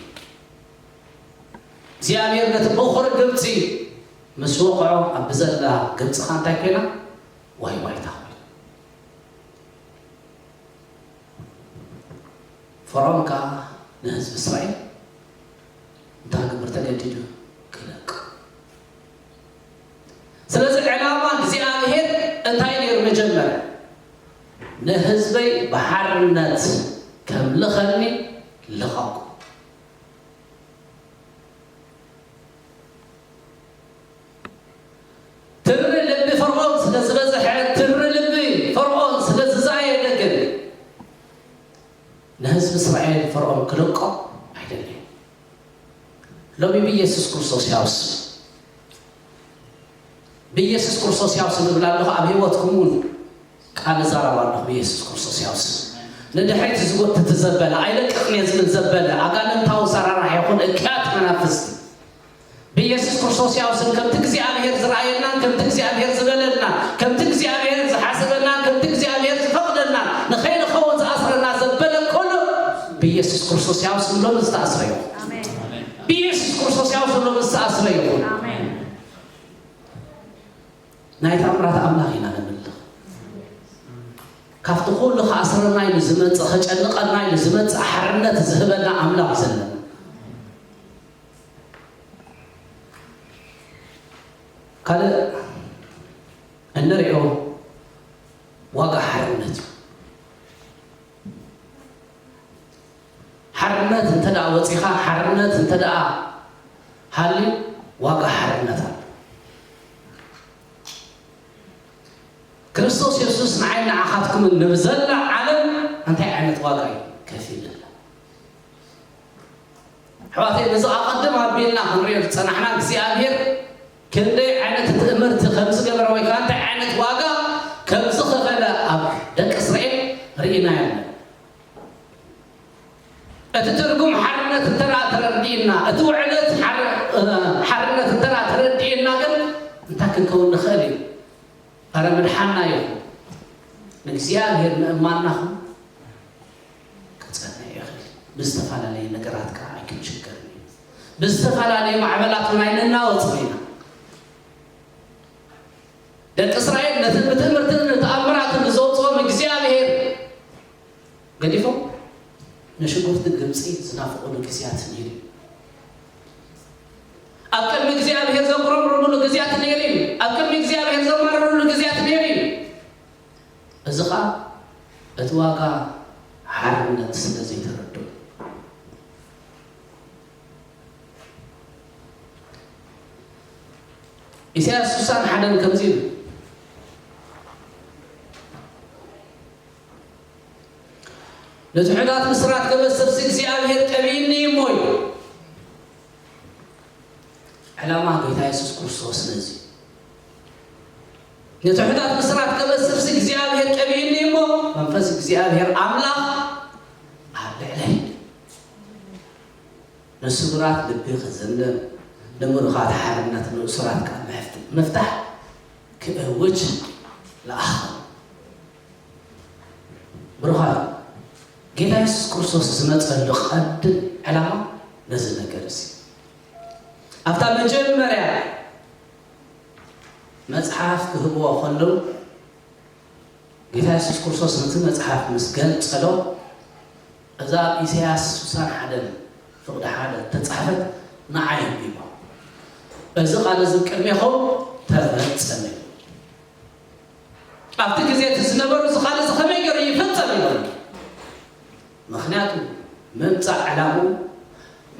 እግዚኣብሔር ነቲ በኹሪ ግብፂ ምስ ወቕዖ ኣብ ብዘላ ግብፂ ኸዓ እንታይ ኮይና? ዋይ ዋይታ ኮይና። ፈርዖን ከኣ ንህዝቢ እስራኤል እንታይ ክገብር ተገዲዱ? ክለቅ። ስለዚ ዕላማ እግዚኣብሔር እንታይ ነይሩ? መጀመርያ ንህዝበይ ብሓርነት ከምልኸኒ ልቐቁ። ትሪ ልቢ ፈርዖን ስለ ዝበዝሐ፣ ትሪ ልቢ ፈርዖን ስለ ዝዛየደ ግን ንህዝቢ እስራኤል ፈርዖን ክለቆ ኣይደለየን። ሎሚ ብኢየሱስ ክርስቶስ ሕያው ስም፣ ብኢየሱስ ክርስቶስ ሕያው ስም እብል ኣለኹ። ኣብ ህይወትኩም እውን ቃል እዛረብ ኣለኹ ብኢየሱስ ክርስቶስ ሕያው ስም። ንድሕሪት ዝጎትት ዘበለ፣ ኣይለቅቕን እየ ዝብል ዘበለ፣ ኣጋንንታዊ ኣሰራርሓ ይኹን እኪያት መናፍስቲ ብኢየሱስ ክርስቶስ ሕያው ስም ከምቲ እግዚኣብሔር ዝረኣየናን ከምቲ እግዚኣብሔር ዝበለና ከምቲ እግዚኣብሔር ዝሓሰበናን ከምቲ እግዚኣብሔር ዝፈቕደልና ንኸይንኸውን ዝኣስረና ዘበለ ኩሉ ብኢየሱስ ክርስቶስ ሕያው ስም ሎሚ ዝተኣስረ ይኹን። ኣሜን። ብኢየሱስ ክርስቶስ ሕያው ስም ሎሚ ዝተኣስረ ይኹን። ኣሜን። ናይ ተኣምራት ኣምላኽ ኢና ነምልኽ። ካብቲ ኩሉ ከኣስረና ኢሉ ዝመጽእ፣ ከጨንቐና ኢሉ ዝመጽእ ሓርነት ዝህበና ኣምላኽ እዩ ዘለና። ካልእ እንሪኦ ዋጋ ሓርነት እዩ። ሓርነት እንተ ደኣ ወጺኻ፣ ሓርነት እንተ ደኣ ሃልዩ፣ ዋጋ ሓርነት ኣሎ። ክርስቶስ የሱስ ንዓይ ንዓኻትኩምን ንብዘላ ዓለም እንታይ ዓይነት ዋጋ እዩ ከፊሉልና? ኣሕዋተይ፣ ነዚ ኣቐድም ኣቢልና ክንሪኦ ዝጸናሕና እግዚኣብሔር ክንደይ ዓይነት ትእምርቲ ከም ዝገበረ ወይ ከዓ እንታይ ዓይነት ዋጋ ከም ዝኸፈለ ኣብ ደቂ እስራኤል ርኢናዮ ኣለና። እቲ ትርጉም ሓርነት እንተ ደኣ ተረዲእና፣ እቲ ውዕለት ሓር-፣ እ፣ ሓርነት እንተ ደኣ ተረዲእና ግን እንታይ ክንከውን ንኽእል እዩ? ኣረ ምድሓንና ይኹን። ንእግዚኣብሔር ምእማንና ኹን ክጸንዕ ይኽእል። ብዝተፈላለየ ነገራት ከኣ ኣይክንሽገርን እዩ። ብዝተፈላለየ ማዕበላት እውን ኣይንናወጽን ኢና። ደቂ እስራኤል ነቲ ብትእምርትን ተኣምራትን ዘውጽኦም እግዚኣብሔር ገዲፎም ንሽጉርቲ ግብጺ ዝናፍቑሉ ግዜያት ነይሩ እዩ። ኣብ ቅድሚ እግዚኣብሔር ዘጉረምረሙሉ ግዜያት ነይሩ እዩ። ኣብ ቅድሚ እግዚኣብሔር ዘማረሩሉ ግዜያት ነይሩ እዩ። እዚ ኸኣ እቲ ዋጋ ሓርነት ስለ ዘይተረድኡ። ኢሳያስ ስሳን ሓደን ከምዚ ይብል፣ "ንትሑታት ብስራት ከበስርሲ እግዚኣብሔር ቀቢእኒ እሞ" እዩ። ዕላማ ጐይታ የሱስ ክርስቶስ ነዚ፣ "ንትሑታት ብስራት ከበስርሲ እግዚኣብሔር ቀቢእኒ እሞ መንፈስ እግዚኣብሔር ኣምላኽ ኣብ ልዕለይ፣ ንስጉራት ልቢ ክዝንብ፣ ንምሩኻት ሓርነት፣ ንእሱራት ከኣ መፍት-፣ መፍታሕ ክእውጅ ለኣኸ።" ብሩኻት፣ ጌታ የሱስ ክርስቶስ ዝመጸሉ ቀንዲ ዕላማ ነዚ ነገር እዚ። ኣብታ መጀመርያ መጽሓፍ ክህብዎ ከለዉ፣ ጌታ የሱስ ክርስቶስ ነቲ መጽሓፍ ምስ ገንጸሎ፣ እዛ ኣብ ኢሳያስ ስሳን ሓደን ፍቕዲ ሓደ እተጻሕፈት ንዓይ ኣንቢቦ። እዚ ቃል እዚ ቅድሜኹም ተፈጸመ። ኣብቲ ግዜ እቲ ዝነበሩ፣ "እዚ ቃል እዚ ከመይ ገይሩ ይፍጸም?" ይብሉ። ምኽንያቱ ምምጻእ ዕላምኡ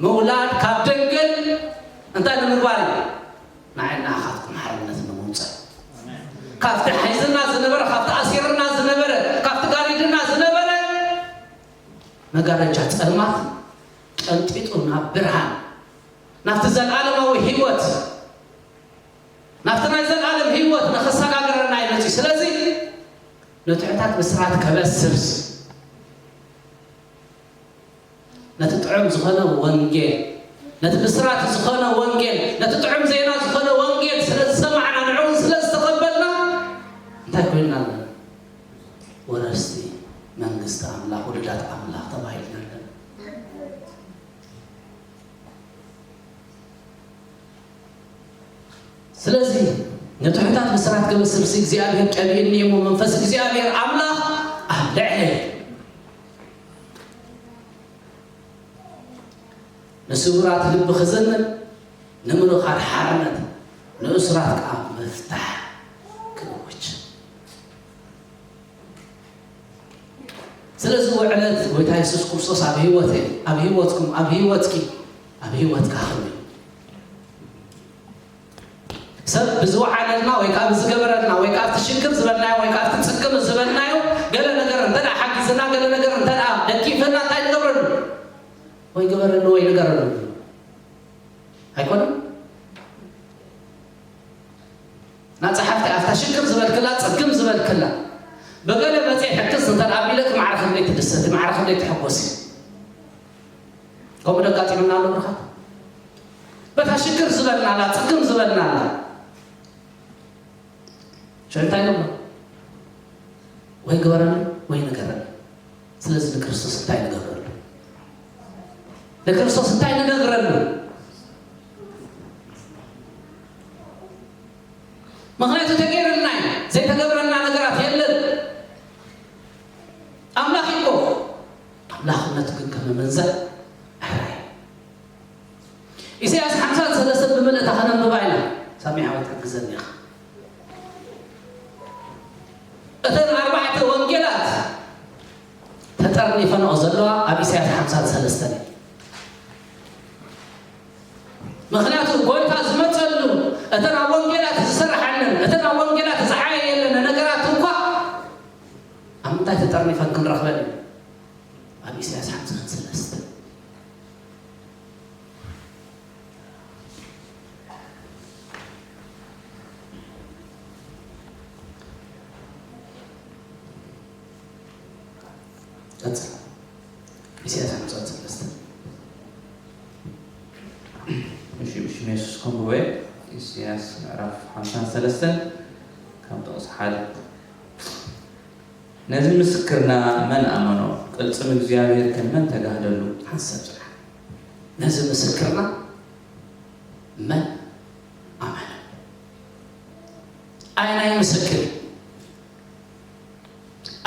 ምውላድ ካብ ድንግል እንታይ ንምግባር እዩ? ንዓይ ንዓኻትኩም ሓርነት ንምውጻእ። ካብቲ ሓይዝና ዝነበረ፣ ካብቲ ኣሲርና ዝነበረ፣ ካብቲ ጋሪድና ዝነበረ መጋረጃ ጸልማት ቀንጢጡ ናብ ብርሃን፣ ናብቲ ዘለኣለማዊ ህይወት፣ ናብቲ ናይ ዘለኣለም ህይወት ንኸሰጋግረና እዩ መጺኡ። ስለዚ ንትሑታት ብስራት ከበስብስ፣ ነቲ ጥዑም ዝኾነ ወንጌል፣ ነቲ ብስራት ዝኾነ ወንጌል፣ ነቲ ጥዑም ዜና ዝኾነ ወንጌል ስለ ዝሰማዕና፣ ንዕኡ ስለ ዝተቐበልና፣ እንታይ ኮይንና ኣለና? ወረስቲ መንግስቲ ኣምላኽ፣ ውሉዳት ኣምላኽ ተባሂልና ኣለና። ስለዚ ንትሑታት ብስራት ክብስብሲ እግዚኣብሔር ቀቢእኒ እሞ መንፈስ እግዚኣብሔር ኣምላኽ ኣብ ልዕለይ፣ ንስውራት ልቢ ክዘንን ንምሉኻት ሓርነት፣ ንእሱራት ከዓ ምፍታሕ ክእውጅ። ስለዚ ውዕለት ጎይታ የሱስ ክርስቶስ ኣብ ህይወተይ፣ ኣብ ህይወትኩም፣ ኣብ ህይወትኪ፣ ኣብ ህይወትካ ክህሉ እዩ። ሰብ ብዝወዓለልና ወይ ከዓ ብዝገበረልና ወይ ከዓ ኣብቲ ሽግር ዝበልናዮ ወይ ከዓ ኣብቲ ፅግም ዝበልናዮ ገለ ነገር እንተ ደኣ ሓጊዝና፣ ገለ ነገር እንተ ደኣ ደጊፍና እንታይ ንገብረሉ? ወይ ግበረሉ ወይ ንገረሉ ኣይኮነን? ናጻ ሓፍቲ ኣብታ ሽግር ዝበልክላ፣ ጽግም ዝበልክላ፣ ብገለ መጽ ሕክስ እንተ ኣቢለክ ማዕረ ክንደይ ትድሰቲ፣ ማዕረ ክንደይ ትሕጎሲ። ከምኡ ደጋጢሙና ኣሎ ብርኻት። በታ ሽግር ዝበልናላ፣ ጽግም ዝበልናላ፣ ሽዑ እንታይ ንብሎ? ወይ ግበረሉ ወይ ንገረሉ። ስለዚ ንክርስቶስ እንታይ ንገብረሉ? ንክርስቶስ እንታይ ንነግረሉ? ምኽንያቱ ተገይሩልና እዩ። ዘይተገብረልና ነገራት የለን። ኣምላኽ እኮ ኣምላኽነቱ ግን ከመመንዘዕ ኣራይ። ኢሳያስ ሓምሳን ሰለስተን ብምልእታ ከነንብባ ኢና። ሳሚ ሓወይ ትሕግዘኒ ኢኻ። እተን ኣርባዕተ ወንጌላት ተጠርኒፈንኦ ዘለዋ ኣብ ኢሳያስ ሓምሳን ሰለስተን እዩ። ምኽንያቱ ጎይታ ዝመጸሉ፣ እተን ኣብ ወንጌላት ዝሰርሓለን፣ እተን ኣብ ወንጌላት ዝዓየየለን ነገራት እንኳ ኣብ ምንታይ ተጠርኒፈን ክንረኽበን እዩ? ኣብ ኢሳያስ ሓምሳን ሰለስተን። ቀጽል። ኢሳያስ ሓምሳን ሰለስተን። እሺ፣ ብሽም የሱስ ከንብቦ እየ። ኢሳያስ ምዕራፍ ሓምሳን ሰለስተን ካብ ጥቕሲ ሓደ። ነዚ ምስክርና መን ኣመኖ? ቅልጽም እግዚኣብሔር ከ መን ተጋህደሉ? ሓንሳብ ጽናሕ። ነዚ ምስክርና መን ኣመነ? ኣየናይ ምስክር እዩ?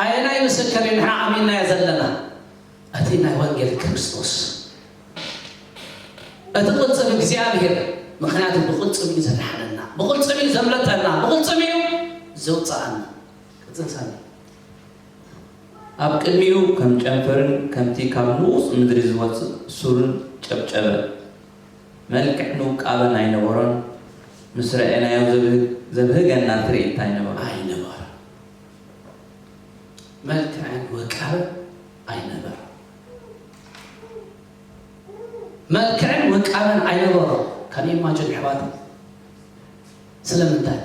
ኣየናይ ምስክር እዩ ንሕና ኣሚንናዮ ዘለና? እቲ ናይ ወንጌል ክርስቶስ፣ እቲ ቅልጽም እግዚኣብሔር። ምኽንያቱ ብቅልጽም እዩ ዘድሓነና፣ ብቅልጽም እዩ ዘምለጠና፣ ብቅልጽም እዩ ዘውፅኣና። ቅጽል ሳሚ። ኣብ ቅድሚኡ ከም ጨንፈርን ከምቲ ካብ ንቑጽ ምድሪ ዝወጽእ ሱርን ጨብጨበ። መልክዕን ውቃበን ኣይነበሮን። ምስ ረኣናዮ ዘብህ-፣ ዘብህገና ትርኢት ኣይነበሮን። ኣይነበሮን። መልክዕን ውቃበን ኣይነበሮን። መልክዕን ውቃበን ኣይነበሮን። Can you imagine ኣሕዋት? ስለምንታይ?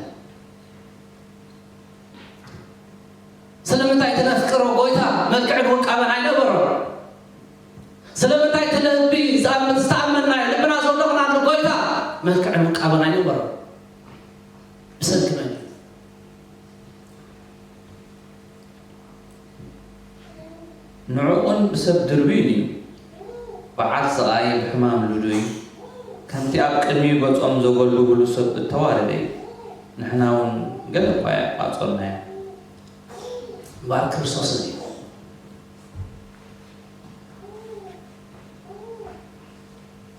ስለምንታይ እቲ ነፍቅሮ ጎይታ መልክዕን ውቃበን ኣይነበሮን? ስለምንታይ እቲ ልቢ ዝኣምን፣ ዝተኣመንናዮ፣ ልብና ዘውደቕናሉ ጎይታ መልክዕን ውቃበን ኣይነበሮን? ብሰንኪ መን እዩ? ንዕኡን ብሰብ ድርብዩን እዩ። በዓል ስቓይ ብሕማም ልዱይ፣ ከምቲ ኣብ ቅድሚኡ ገጾም ዘጎልብብሉ ሰብ እተዋረደ እዩ። ንሕና እውን ገለ እኳ ኣየቋጸርናዮ። እምበኣር ክርስቶስ እዚ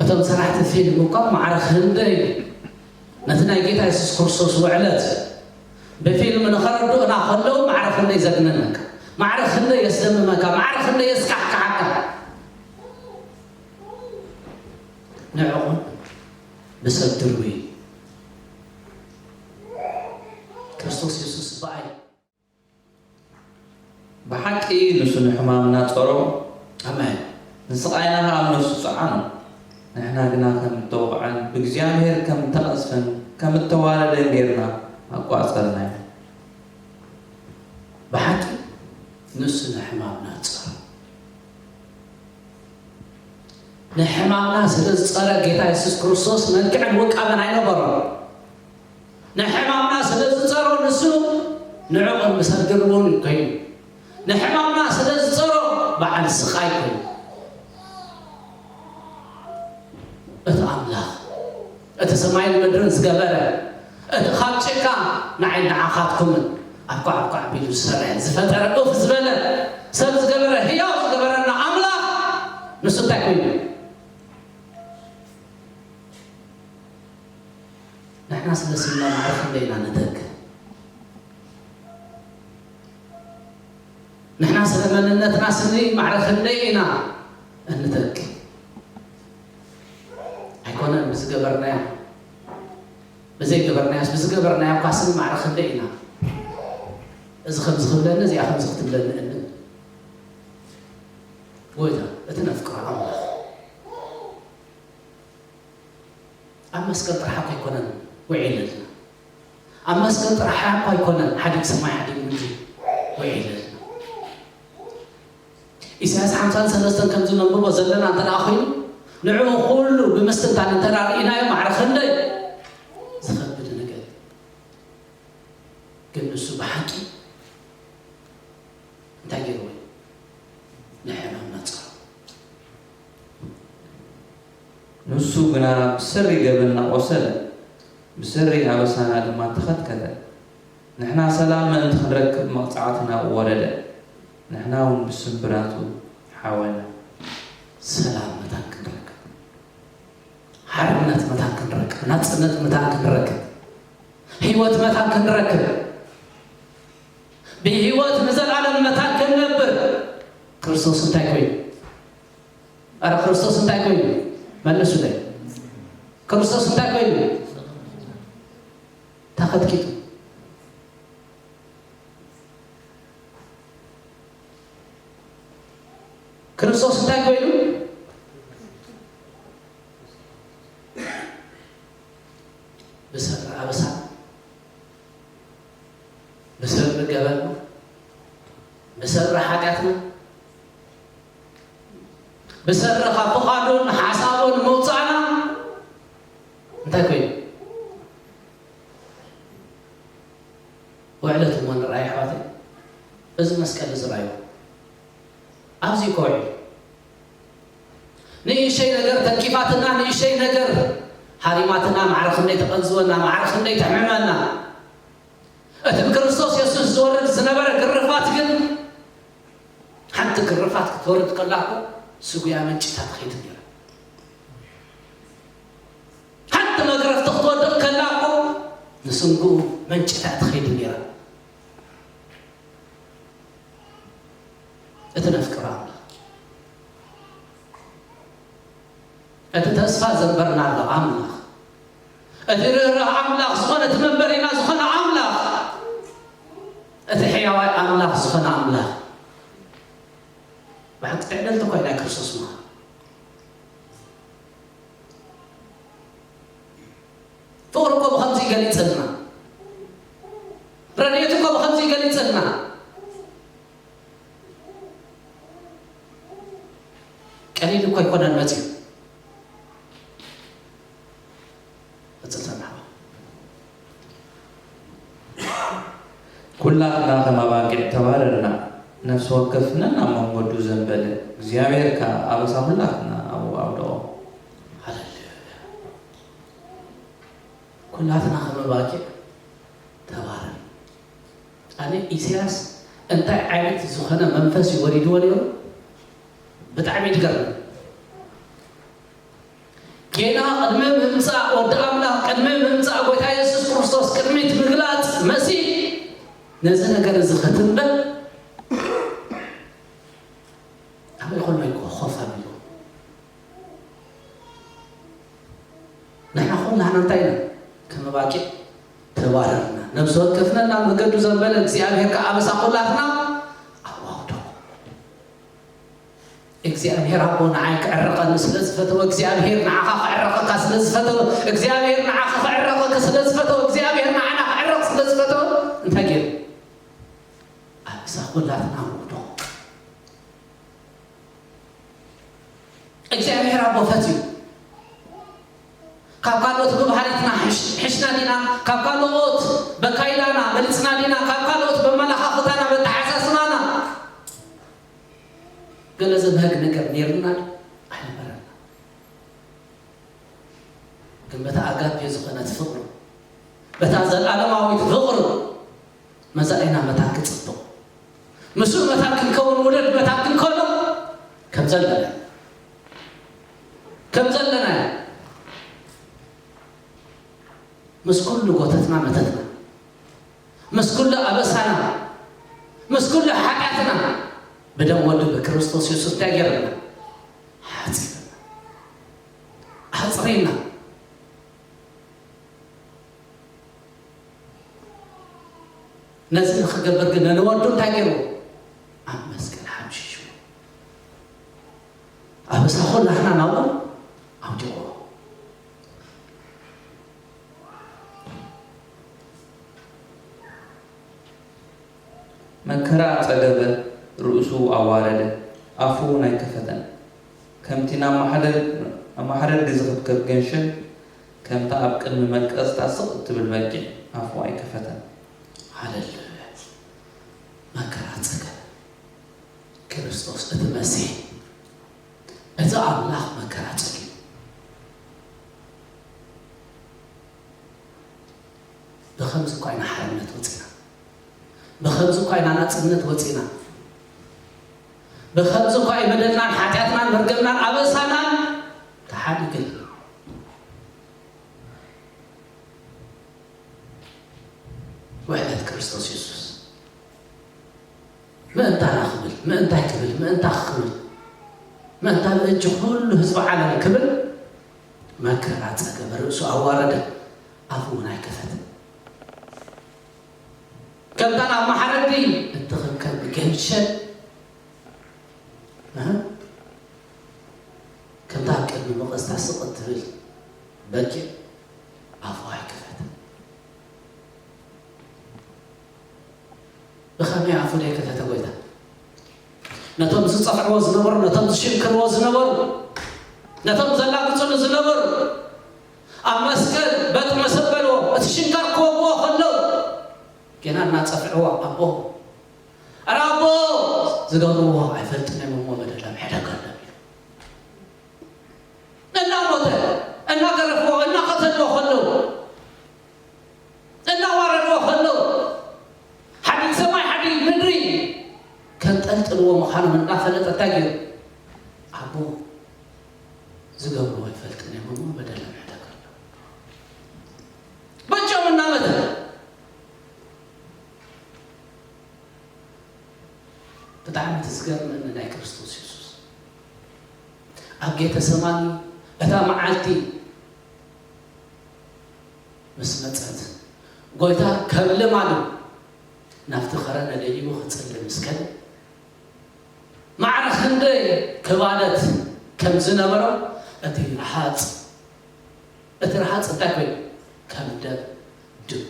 እቶም ሰራሕቲ ፊልም እኳ ማዕረ ክንደይ ነቲ ናይ ጌታ የሱስ ክርስቶስ ውዕለት ብፊልም ንኸረድኡና ከለዉ ማዕረ ክንደይ ዘግንነካ፣ ማዕረ ክንደይ የስደምመካ፣ ማዕረ ክንደይ የስካሕክሓካ። ንዕኡን ብሰብ ድርብዩ ክርስቶስ የሱስ ብኣይ። ብሓቂ ንሱ ንሕማምና ጸሮ፣ ኣሜን። ንስቓይና ኸኣ ኣብ ነፍሱ ጸዓኖ። ንሕና ግና ከም እተወቕዐን ብእግዚኣብሔር ከም እተቐዝፈን ከም እተዋረደን ጌርና ኣቋጸርናዮ። ብሓቂ ንሱ ንሕማምና ጸረ። ንሕማምና ስለ ዝጸረ ጌታ የሱስ ክርስቶስ መልክዕን ውቃበን ኣይነበሮን። ንሕማምና ስለ ዝጸሮ ንሱ ንዕኡ ቅድሚ ሰብ ድርቡን ኮይኑ። ንሕማምና ስለ ዝጸሮ በዓል ስቓይ ኮይኑ። እቲ ኣምላኽ፣ እቲ ሰማይን ምድርን ዝገበረ፣ እቲ ካብ ጭቃ ንዓይ ንዓኻትኩምን ኣኳዕ ኣኳዕ ኣቢሉ ዝሰርሐ፣ ዝፈጠረ፣ ኡፍ ዝበለ፣ ሰብ ዝገበረ፣ ህያው ዝገበረና ኣምላኽ ንሱ እንታይ ኮይኑ? ንሕና ስለ ስምና ማዕረ ክንደይ ኢና ንተክ? ንሕና ስለ መንነትና ስኒ ማዕረ ክንደይ ኢና እንተክ? ኣይኮነን ብዝገበርናዮ፣ ብዘይገበርናዮስ፣ ብዝገበርናዮ እኳ ስኒ ማዕረ ክንደይ ኢና? እዚ ከምዚ ክብለኒ፣ እዚኣ ከምዚ ክትብለኒ እንብል። ጎይታ፣ እቲ ነፍቅሮ ኣምላኽ ኣብ መስቀል ጥራሕ እኮ ኣይኮነን ውዒለልና። ኣብ መስቀል ጥራሕ እኮ ኣይኮነን ሓዲግ ሰማይ ሓዲግ ምድሪ ውዒለልና። ኢሳያስ ሓምሳን ሰለስተን ከምዚ ነንብቦ ዘለና እንተ ደኣ ኮይኑ፣ ንዕኡ ኩሉ ብምስትንታን እንተ ደኣ ርኢናዮ፣ ማዕረ ክንደይ ዝኸብድ ነገር እዩ። ግን ንሱ ብሓቂ እንታይ ገይርዎ እዩ? ንሕማም ነጸሮ። ንሱ ግና ብሰሪ ገበንና ቆሰለ፣ ብሰሪ ኣበሳና ድማ ተኸትከተ። ንሕና ሰላም ምእንቲ ክንረክብ መቕጻዕቲ ናብኡ ወረደ፣ ንሕና እውን ብስምብራቱ ሓወና። ሰላም መታን ክንረክብ፣ ሓርነት መታን ክንረክብ፣ ናጽነት መታን ክንረክብ፣ ህይወት መታን ክንረክብ፣ ብህይወት ንዘለኣለም መታን ክንነብር ክርስቶስ እንታይ ኮይኑ? ኣረ ክርስቶስ እንታይ ኮይኑ? መልሱለይ። ክርስቶስ እንታይ ኮይኑ? ተኸትኪቱ። ክርስቶስ እንታይ ኮይኑ? ብሰሪ ኣበሳ፣ ብሰሪ ገበን፣ ብሰሪ ሓጢኣትና፣ ብሰሪ ካብ ፍቓዱን ሓሳቡን ምውጻእና እንታይ ኮይኑ? ውዕለት እሞ ንርኣይ ኣሕዋተይ፣ እዚ መስቀል እዚ ርኣዩ። ኣብዚ እኮ ውዒሉ። ንእሽተይ ነገር ተንኪፋትና፣ ንእሽተይ ነገር ሃሪማትና፣ ማዕረ ክንደይ ተቐንዝወና፣ ማዕረ ክንደይ ተሕምመና። እቲ ብክርስቶስ የሱስ ዝወርድ ዝነበረ ግርፋት ግን፣ ሓንቲ ግርፋት ክትወርድ ከላ እኮ ስጉያ መንጭታ ትኸይድ ነይራ። ሓንቲ መግረፍቲ ክትወድቕ ከላ እኮ ንስንግኡ መንጭታ ትኸይድ ነይራ። እቲ ነፍቅሮ ኣምላኽ፣ እቲ ተስፋ ዘንበርናሉ ኣምላኽ፣ እቲ ርህራህ ኣምላኽ ዝኾነ፣ እቲ መንበሪና ዝኾነ ኣምላኽ፣ እቲ ሕያዋይ ኣምላኽ ዝኾነ ኣምላኽ፣ ብሓቂ ትዕድልቲ እኮ እዩ ናይ ክርስቶስ ምዃን። ፍቕሪ እኮ ብኸምዚ ይገሊጸልና። ረድኤት እኮ ብኸምዚ ይገሊጸልና። ቀሊል እኮ ኣይኮነን መጺኡ። ቀጽል ሰናሕባ። ኩላትና ከም ኣባጊዕ ተባረርና፣ ነፍሲ ወከፍነን ኣብ መንገዱ ዘንበለ፣ እግዚኣብሔር ከኣ ኣበሳ ኩላትና ኣብኡ ኣውደቖ። ሃሌሉያ። ኩላትና ከም ኣባጊዕ ተባረር። ኣነ ኢሳያስ እንታይ ዓይነት ዝኾነ መንፈስ እዩ ወሪድዎ ነይሩ? ብጣዕሚ እዩ ዝገርም። ጌና ቅድሚ ምምጻእ ወዲ ኣምላኽ፣ ቅድሚ ምምጻእ ጎይታ የሱስ ክርስቶስ፣ ቅድሚት ምግላጽ መሲህ፣ ነዚ ነገር እዚ ክትንበብ ኣበይ ኮሎ እዩ ኮፍ ኣቢሉ? ንሕና ኩላህና እንታይ ኢና? ከም ኣባጊዕ ተባረርና። ነብሲ ወከፍና ናብ መገዱ ዘንበለ እግዚኣብሔር ከኣ ኣበሳ ኩላትና ኣዋህዶ። እግዚኣብሔር ኣቦ ንዓይ ክዕረቐኒ ስለ ዝፈተወ፣ እግዚኣብሔር ንዓኻ ክዕረቐካ ስለ ዝፈተወ፣ እግዚኣብሔር ንዓኻ ክዕረቐካ ስለ ዝፈተወ፣ እግዚኣብሔር ንዓና ክዕረቕ ስለ ዝፈተወ እንታይ ገይሩ? ኣብሳ ኩላትና ንውድቖ። እግዚኣብሔር ኣቦ ፈትዩ። ካብ ካልኦት ብባህሪትና ሕሽ-፣ ሕሽና ዲና? ካብ ካልኦት በካይዳና በሊጽና ዲና? ካብ ካልኦት በመለኻኽታና በተሓሳስባና ገለ ዘብህግ ነገር ነይርና ዶ? ኣይነበረና። ግን በታ ኣጋፔ ዝኾነት ፍቕሩ፣ በታ ዘለኣለማዊት ፍቕሩ መዛኢና መታን ክጽብቕ፣ ምስኡ መታን ክንከውን፣ ውሉድ መታን ክንከኖ ከም ዘለና፣ ከም ዘለና ምስ ኩሉ ጎተትና መተትና፣ ምስ ኩሉ ኣበሳና፣ ምስ ኩሉ ሓጢኣትና ብደም ወዱ ብክርስቶስ የሱስ እንታይ ገይርና? ሓጺብና። ኣጽሪና። ነዚ ንኽገብር ግን ንወዱ እንታይ ገይርዎ? ኣብ መስቀል ሓምሺሽዎ። ኣበሳ ኩላህና ናብኡ ኣውዲቕዎ። መከራ ጸገበ፣ ርእሱ ኣዋረደ፣ ኣፉ እውን ኣይከፈተን። ከምቲ ናብ ማሕደር፣ ናብ ማሕደር ግዝኽብከብ ገንሸል፣ ከምታ ኣብ ቅድሚ መቀዝታ ስቕ እትብል በጊዕ ኣፉ ኣይከፈተን። ሃሌሉያ። መከራ ጸገበ። ክርስቶስ እቲ መሲሕ፣ እቲ ኣምላኽ መከራ ጸጊቡ። ብኸምዚ እኳ ኢና ሓርነት ወጺና። ብኸምዚ እኳ ኢና ናጽነት ወጺና። ብኸምዚ እኳ እዩ በደልናን ሓጢኣትናን መርገምናን ኣበሳናን ተሓዲግን። ውዕለት ክርስቶስ የሱስ ምእንታና ክብል፣ ምእንታይ ክብል፣ ምእንታ ክብል፣ ምእንታ ብእጅ ኩሉ ህዝቢ ዓለም ክብል መከራ ጸገበ፣ ርእሱ ኣዋረደ፣ ኣፉ እውን ኣይከፈተን። ከምታ ናብ መሓረዲ እትኽብከብ ገንሸል፣ እህ፣ ከምታ ኣብ ቅድሚ መቐዝታ ስቕ እትብል በጊዕ ኣፉ ኣይከፈተን። ብኸመይ ኣፉ ዘይከፈተ ጎይታ? ነቶም ዝጸፍዕዎ ዝነበሩ፣ ነቶም ዝሽንክርዎ ዝነበሩ፣ ነቶም ዘላግጽሉ ዝነበሩ፣ ኣብ መስቀል በጥ መሰበልዎ፣ እቲ ሽንካር ክወግዎ ከለዉ፣ ገና እናጸፍዕዎ፣ ኣቦ፣ ኣረ ኣቦ፣ ዝገብርዎ ኣይፈልጥን እዮም እሞ በደሎም ሕደገሎም ኢሉ። እናሞተ፣ እናገረፍዎ፣ እናቐተልዎ ከለዉ፣ እናዋረድዎ ከለዉ፣ ሓዲግ ሰማይ ሓዲግ ምድሪ ከንጠልጥልዎ ምዃኖም እናፈለጠ እንታይ ገይሩ? ኣቦ፣ ዝገብርዎ ኣይፈልጥን እዮም እሞ በደሎም ሕደገሎም። በጃም እናመተ። ብጣዕሚ እቲ ዝገርመኒ ናይ ክርስቶስ የሱስ ኣብ ጌተሰማኒ እታ መዓልቲ ምስ መጸት፣ ጎይታ ከም ልማዱ ናብቲ ኸረነ ደይቡ ክጽሊ ምስ ከደ፣ ማዕረ ክንደይ ክባደት ከም ዝነበሮ እቲ ረሃጽ፣ እቲ ረሃጽ እንታይ ኮይኑ? ከም ደም ድም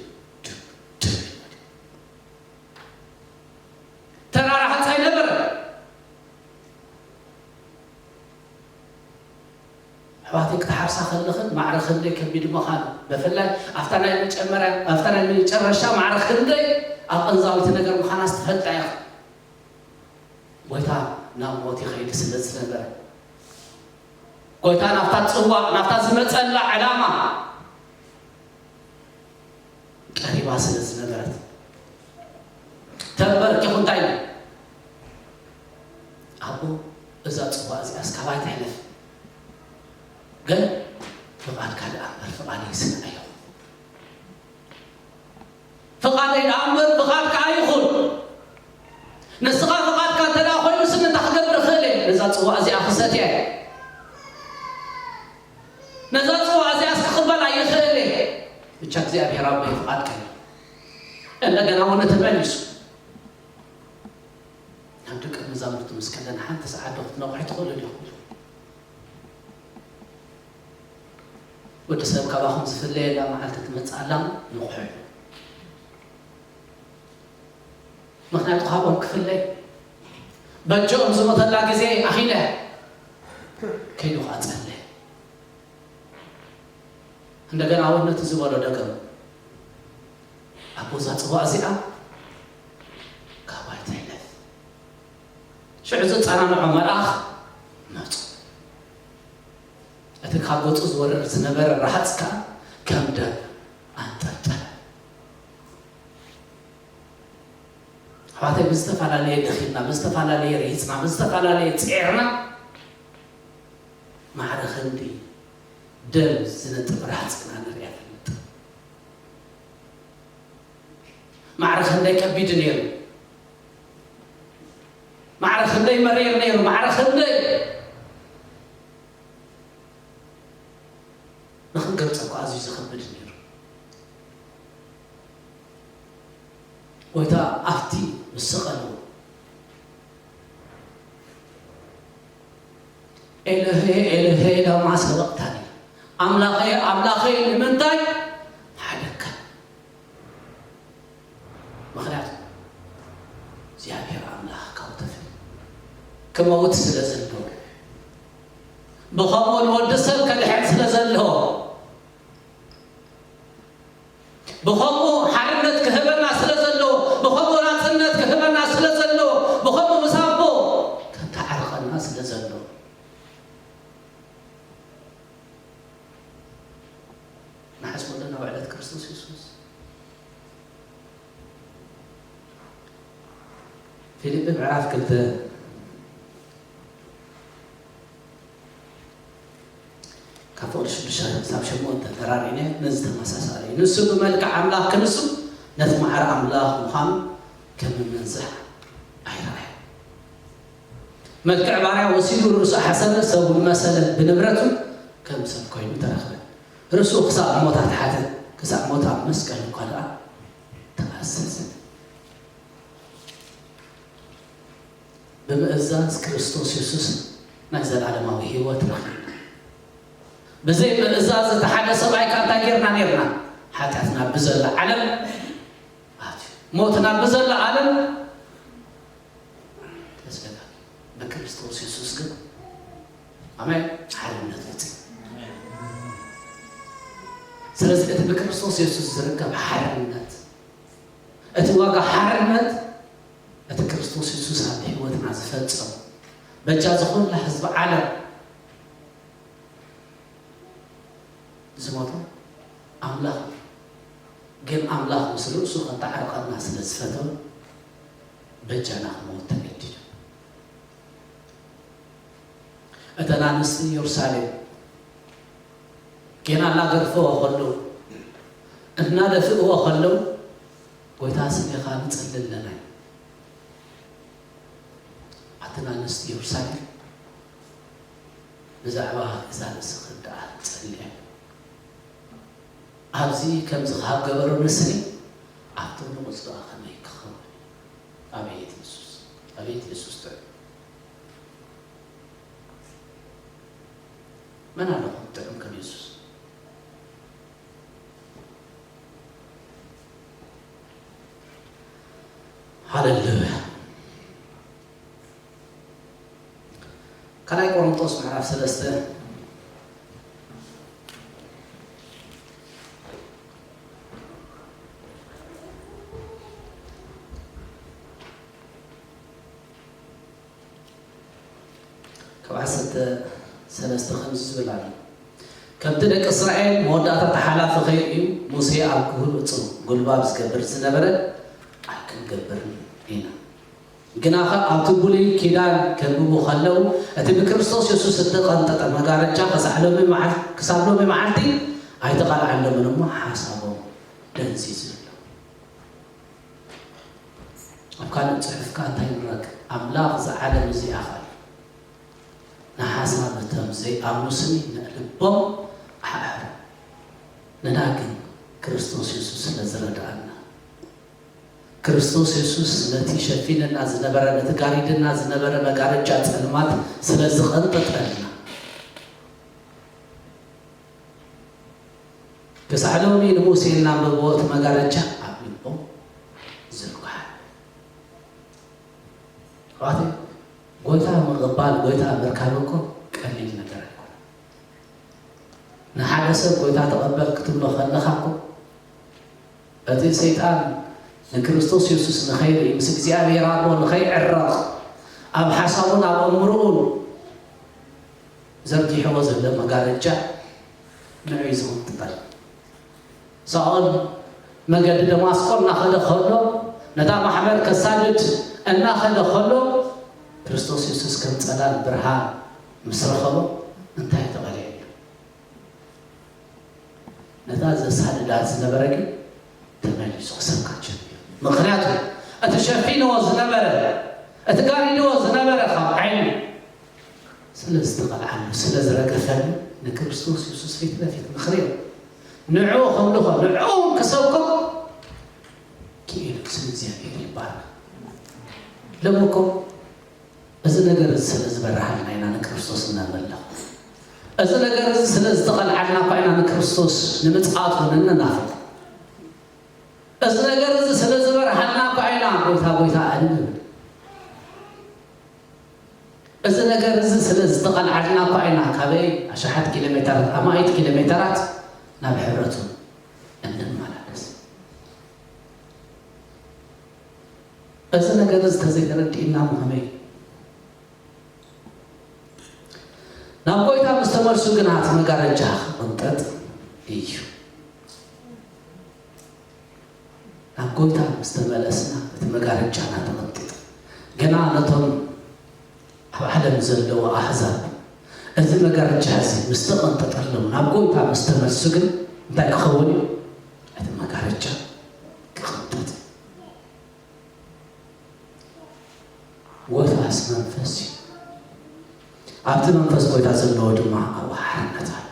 ድም ድም ኢሉ። ተራ ረሃጽ ኣይነበረን። ኣሕዋተይ፣ ክትሓርሳ ከለኽን ማዕረ ክንደይ ከቢድ ምዃኑ፣ ብፍላይ ኣብታ ናይ መጨመርያ፣ ኣብታ ናይ መጨረሻ ማዕረ ክንደይ ኣቐንዛዊት ነገር ምዃና ትፈልጣ ኢኻ። ጎይታ ናብ ሞት ይኸይድ ስለ ዝነበረ፣ ጎይታ ናብታ ጽዋእ፣ ናብታ ዝመጸላ ዕላማ ቀሪባ ስለ ዝነበረት፣ ተንበርኪኹ እንታይ ኢሉ? ኣቦ፣ እዛ ጽዋእ እዚኣስ ካባይ ትሕለፍ፣ ግን ፍቓድካ ደኣ እምበር ፍቓደይስ ኣይኹን። ፍቓደይ ደኣ እምበር ፍቓድካ ኣይኹን። ንስኻ ፍቓድካ እንተ ደኣ ኮይኑስ እንታይ ክገብር እኽእል እየ? ነዛ ጽዋእ እዚኣ ክሰትያ እየ። ነዛ ጽዋእ እዚኣስ ክቕበል ኣይኽእል እየ። ብቻ እግዚኣብሔር ኣቦይ ፍቓድካ ይኹን። እንደገና እውን ተመሊሱ ደቀ መዛሙርቱ ምስ ከለና ሓንቲ ሰዓት ዶ ክትነቕሑ ትኽእሉ ዲኹም? ወዲ ሰብ ካባኹም ዝፍለየላ መዓልቲ ትመጽእ ኣላ፣ ንቑሑ። ምኽንያቱ ካብኦም ክፍለይ በጀኦም ዝሞተላ ግዜ ኣኺለ ከይዱ ኸዓ ጸለየ። እንደገና እውን ነቲ ዝበሎ ደገም፣ ኣቦ፣ እዛ ጽዋ እዚኣ ካባይ ትሕለፍ። ሽዑ ዘጸናንዖ መልኣኽ መጹ። እቲ ካብ ገጹ ዝወርድ ዝነበረ ረሃጽ ከኣ ከም ደም ኣንጠልጠለ። ኣሕዋተይ፣ ብዝተፈላለየ ደኺምና፣ ብዝተፈላለየ ርሂጽና፣ ብዝተፈላለየ ጼርና፣ ማዕረ ክንዲ ደም ዝነጥብ ረሃጽ ኢና ንርኢ ኣይፈልጥ። ማዕረ ክንደይ ከቢድ ነይሩ፣ ማዕረ ክንደይ መሪር ነይሩ፣ ማዕረ ክንደይ ንኽንገልጾ እኮ ኣዝዩ ዝኸብድ ነይሩ። ጎይታ ኣብቲ ምስ ሰቐሉ፣ ኤሎሄ፣ ኤሎሄ፣ ላማ ሰበቕታኒ፣ ኣምላኸይ፣ ኣምላኸይ፣ ንምንታይ ሓደግካኒ? ምኽንያቱ እግዚኣብሔር ኣምላኽ ካብኡ ተፈልዩ ክመውት ስለ ዘለዎ፣ ብኸምኡ ንወዲ ሰብ ከድሕን ስለ ዘለዎ፣ ብኸምኡ ሓርነት ክህበና ስለ ዘለዎ፣ ብኸምኡ ናጽነት ክህበና ስለ ዘለዎ፣ ብኸምኡ ምስ ኣቦ ከተዓርቐና ስለ ዘለዎ፣ ንሓስበሉ ናብ ዕለት ክርስቶስ የሱስ። ፊልጲ ምዕራፍ ክልተ ካብ ፍቕዲ ሽዱሽተ ክሳብ ሸሞንተ ተራሪነ ነዚ ተመሳሳሊ እዩ። ንሱ ብመልክዕ ኣምላኽ ክንሱ ነቲ ማዕረ ኣምላኽ ምዃኑ ከም ምንዝሕ ኣይረኣየ። መልክዕ ባርያ ወሲዱ ርእሱ ኣሕሰረ፣ ሰብ እውን መሰለ፣ ብንብረቱ ከም ሰብ ኮይኑ ተረኽበ። ርእሱ ክሳብ ሞት ኣትሓተ፣ ክሳብ ሞት ኣብ መስቀል እኳ ደኣ ተኣዘዘ። ብምእዛዝ ክርስቶስ የሱስ ናይ ዘለዓለማዊ ህይወት ረኺብና። ብዘይ ምእዛዝ እቲ ሓደ ሰብኣይ ከኣ እንታይ ጌርና ኔርና? ሓጢኣትና ብዘላ ዓለም ኣትዩ። ሞትና ብዘላ ዓለም ተዘጋ። ብክርስቶስ የሱስ ግን፣ ኣሜን፣ ሓርነት መጽእ። ስለዚ እቲ ብክርስቶስ የሱስ ዝርከብ ሓርነት፣ እቲ ዋጋ ሓርነት፣ እቲ ክርስቶስ የሱስ ኣብ ህይወትና ዝፈጸሞ፣ በጃ ዝኾላ ህዝቢ ዓለም ዝሞተ ኣምላኽ እዩ። ግን ኣምላኽ ምስ ርእሱ ከተዓርቐና ስለ ዝፈተወ በጃና ክመውት ተገዲዱ። እተን ኣንስቲ ኢየሩሳሌም ጌና እናገርፈዎ ከለዉ፣ እናደፍእዎ ከለዉ፣ ጎይታ ስሜኻ ንጽሊ ኣለና እዩ። ኣተን ኣንስቲ ኢየሩሳሌም ብዛዕባ ገዛእ ርእስኽን ደኣ ጸልያ። ኣብዚ ከምዚ ካብ ገበሩ ንስኒ ኣብቲ ንቑጽ ደኣ ከመይ ክኸውን? ኣቤት የሱስ፣ ኣቤት የሱስ ጥዑም። መን ኣለኹም ጥዑም ከም የሱስ? ሃሌሉያ። ካልኣይ ቆሮንቶስ ምዕራፍ ሰለስተ ካብ ዓሰርተ ሰለስተ ከምዚ ዝብል ኣሎ። ከምቲ ደቂ እስራኤል መወዳእታ ተሓላፊ ከይርእዩ ሙሴ ኣብ ክህሉ እጹብ ጉልባብ ዝገብር ዝነበረ ኣይክንገብርን ኢና። ግናኸ ኣብቲ ብሉይ ኪዳን ከንብቡ ከለዉ፣ እቲ ብክርስቶስ የሱስ እተቐንጠጠ መጋረጃ ክሳዕ ሎሚ መዓል-፣ ክሳብ ሎሚ መዓልቲ ኣይተቓልዓሎምን እሞ ሓሳቦም ደንዚዙ ኣሎ። ኣብ ካልእ ጽሑፍ ከኣ እንታይ ንረክብ? ኣምላኽ እዛ ዓለም እዚኣ ኸኣ ንሓሳብ እቶም ዘይኣምኑ ስኒ ንልቦም ኣሕኣረ። ንና ግን ክርስቶስ የሱስ ስለ ዝረድኣና፣ ክርስቶስ የሱስ ነቲ ሸፊንና ዝነበረ፣ ነቲ ጋሪድና ዝነበረ መጋረጃ ጸልማት ስለ ዝቐንጠጠልና፣ ክሳዕ ሎሚ ንሙሴ እናንበብዎ እቲ መጋረጃ ኣብ ልቦም ዝርጓሕ። ኣሕዋተይ፣ ጎይታ ምቕባል፣ ጎይታ ምርካብ እኮ ቀሊል ነገር ኣይኮነን። ንሓደ ሰብ ጎይታ ተቐበል ክትብሎ ከለኻ እኮ፣ እቲ ሰይጣን ንክርስቶስ የሱስ ንኸይርኢ፣ ምስ እግዚኣብሔር ኣቦ ንኸይዕረቕ፣ ኣብ ሓሳቡን ኣብ ኣእምሮኡን ዘርጊሕዎ ዘሎ መጋረጃ ንዑ እዩ ዝቕንጥጠል። ሳኦል መገዲ ደማስቆ እናኸደ ከሎ፣ ነታ ማሕበር ከሳድድ እናኸደ ከሎ፣ ክርስቶስ የሱስ ከም ጸላል ብርሃን ምስ ረኸቦ፣ እንታይ ተቐልዐ እዩ? ነታ ዘሳድዳ ዝነበረ ግን ተመሊሱ ክሰብካ ጀሚሩ። ምኽንያቱ፣ እቲ ሸፊንዎ ዝነበረ፣ እቲ ጋሪድዎ ዝነበረ ካብ ዓይኑ ስለ ዝተቐልዓሉ፣ ስለ ዝረገፈሉ፣ ንክርስቶስ የሱስ ፊት ለፊት ንኽሪኦ፣ ንዕኡ ከምልኾ፣ ንዕኡ ክሰብኮ ክኢሉ። ስም እግዚኣብሔር ይባረክ። ሎሚ እኮ እዚ ነገር እዚ ስለ ዝበርሃልና ኢና ንክርስቶስ እነምልኽ። እዚ ነገር እዚ ስለ ዝተቐልዓልና እኳ ኢና ንክርስቶስ ንምጽኣቱ ንናፍቕ። እዚ ነገር እዚ ስለ ዝበርሃልና እኳ ኢና ጎይታ፣ ጎይታ እንብል። እዚ ነገር እዚ ስለ ዝተቐልዓልና እኳ ኢና ካበይ ኣሽሓት ኪሎ ሜተራት፣ ኣማኢት ኪሎ ሜተራት ናብ ሕብረቱ እንመላለስ። እዚ ነገር እዚ ተዘይተረዲእና እሞ ከመይ? ናብ ጎይታ ምስ ተመልሱ ግና እቲ መጋረጃ ክቕንጠጥ እዩ። ናብ ጎይታ ምስ ተመለስና እቲ መጋረጃና ተቐንጢጡ። ግና ነቶም ኣብ ዓለም ዘለዉ ኣህዛብ እዚ መጋረጃ እዚ ምስ ተቐንጠጠሎም፣ ናብ ጎይታ ምስ ተመልሱ ግን እንታይ ክኸውን እዩ? እቲ መጋረጃ ክቕንጠጥ። ጎይታስ መንፈስ እዩ። ኣብቲ መንፈስ ጎይታ ዘለዎ ድማ ኣብኡ ሓርነት ኣሎ።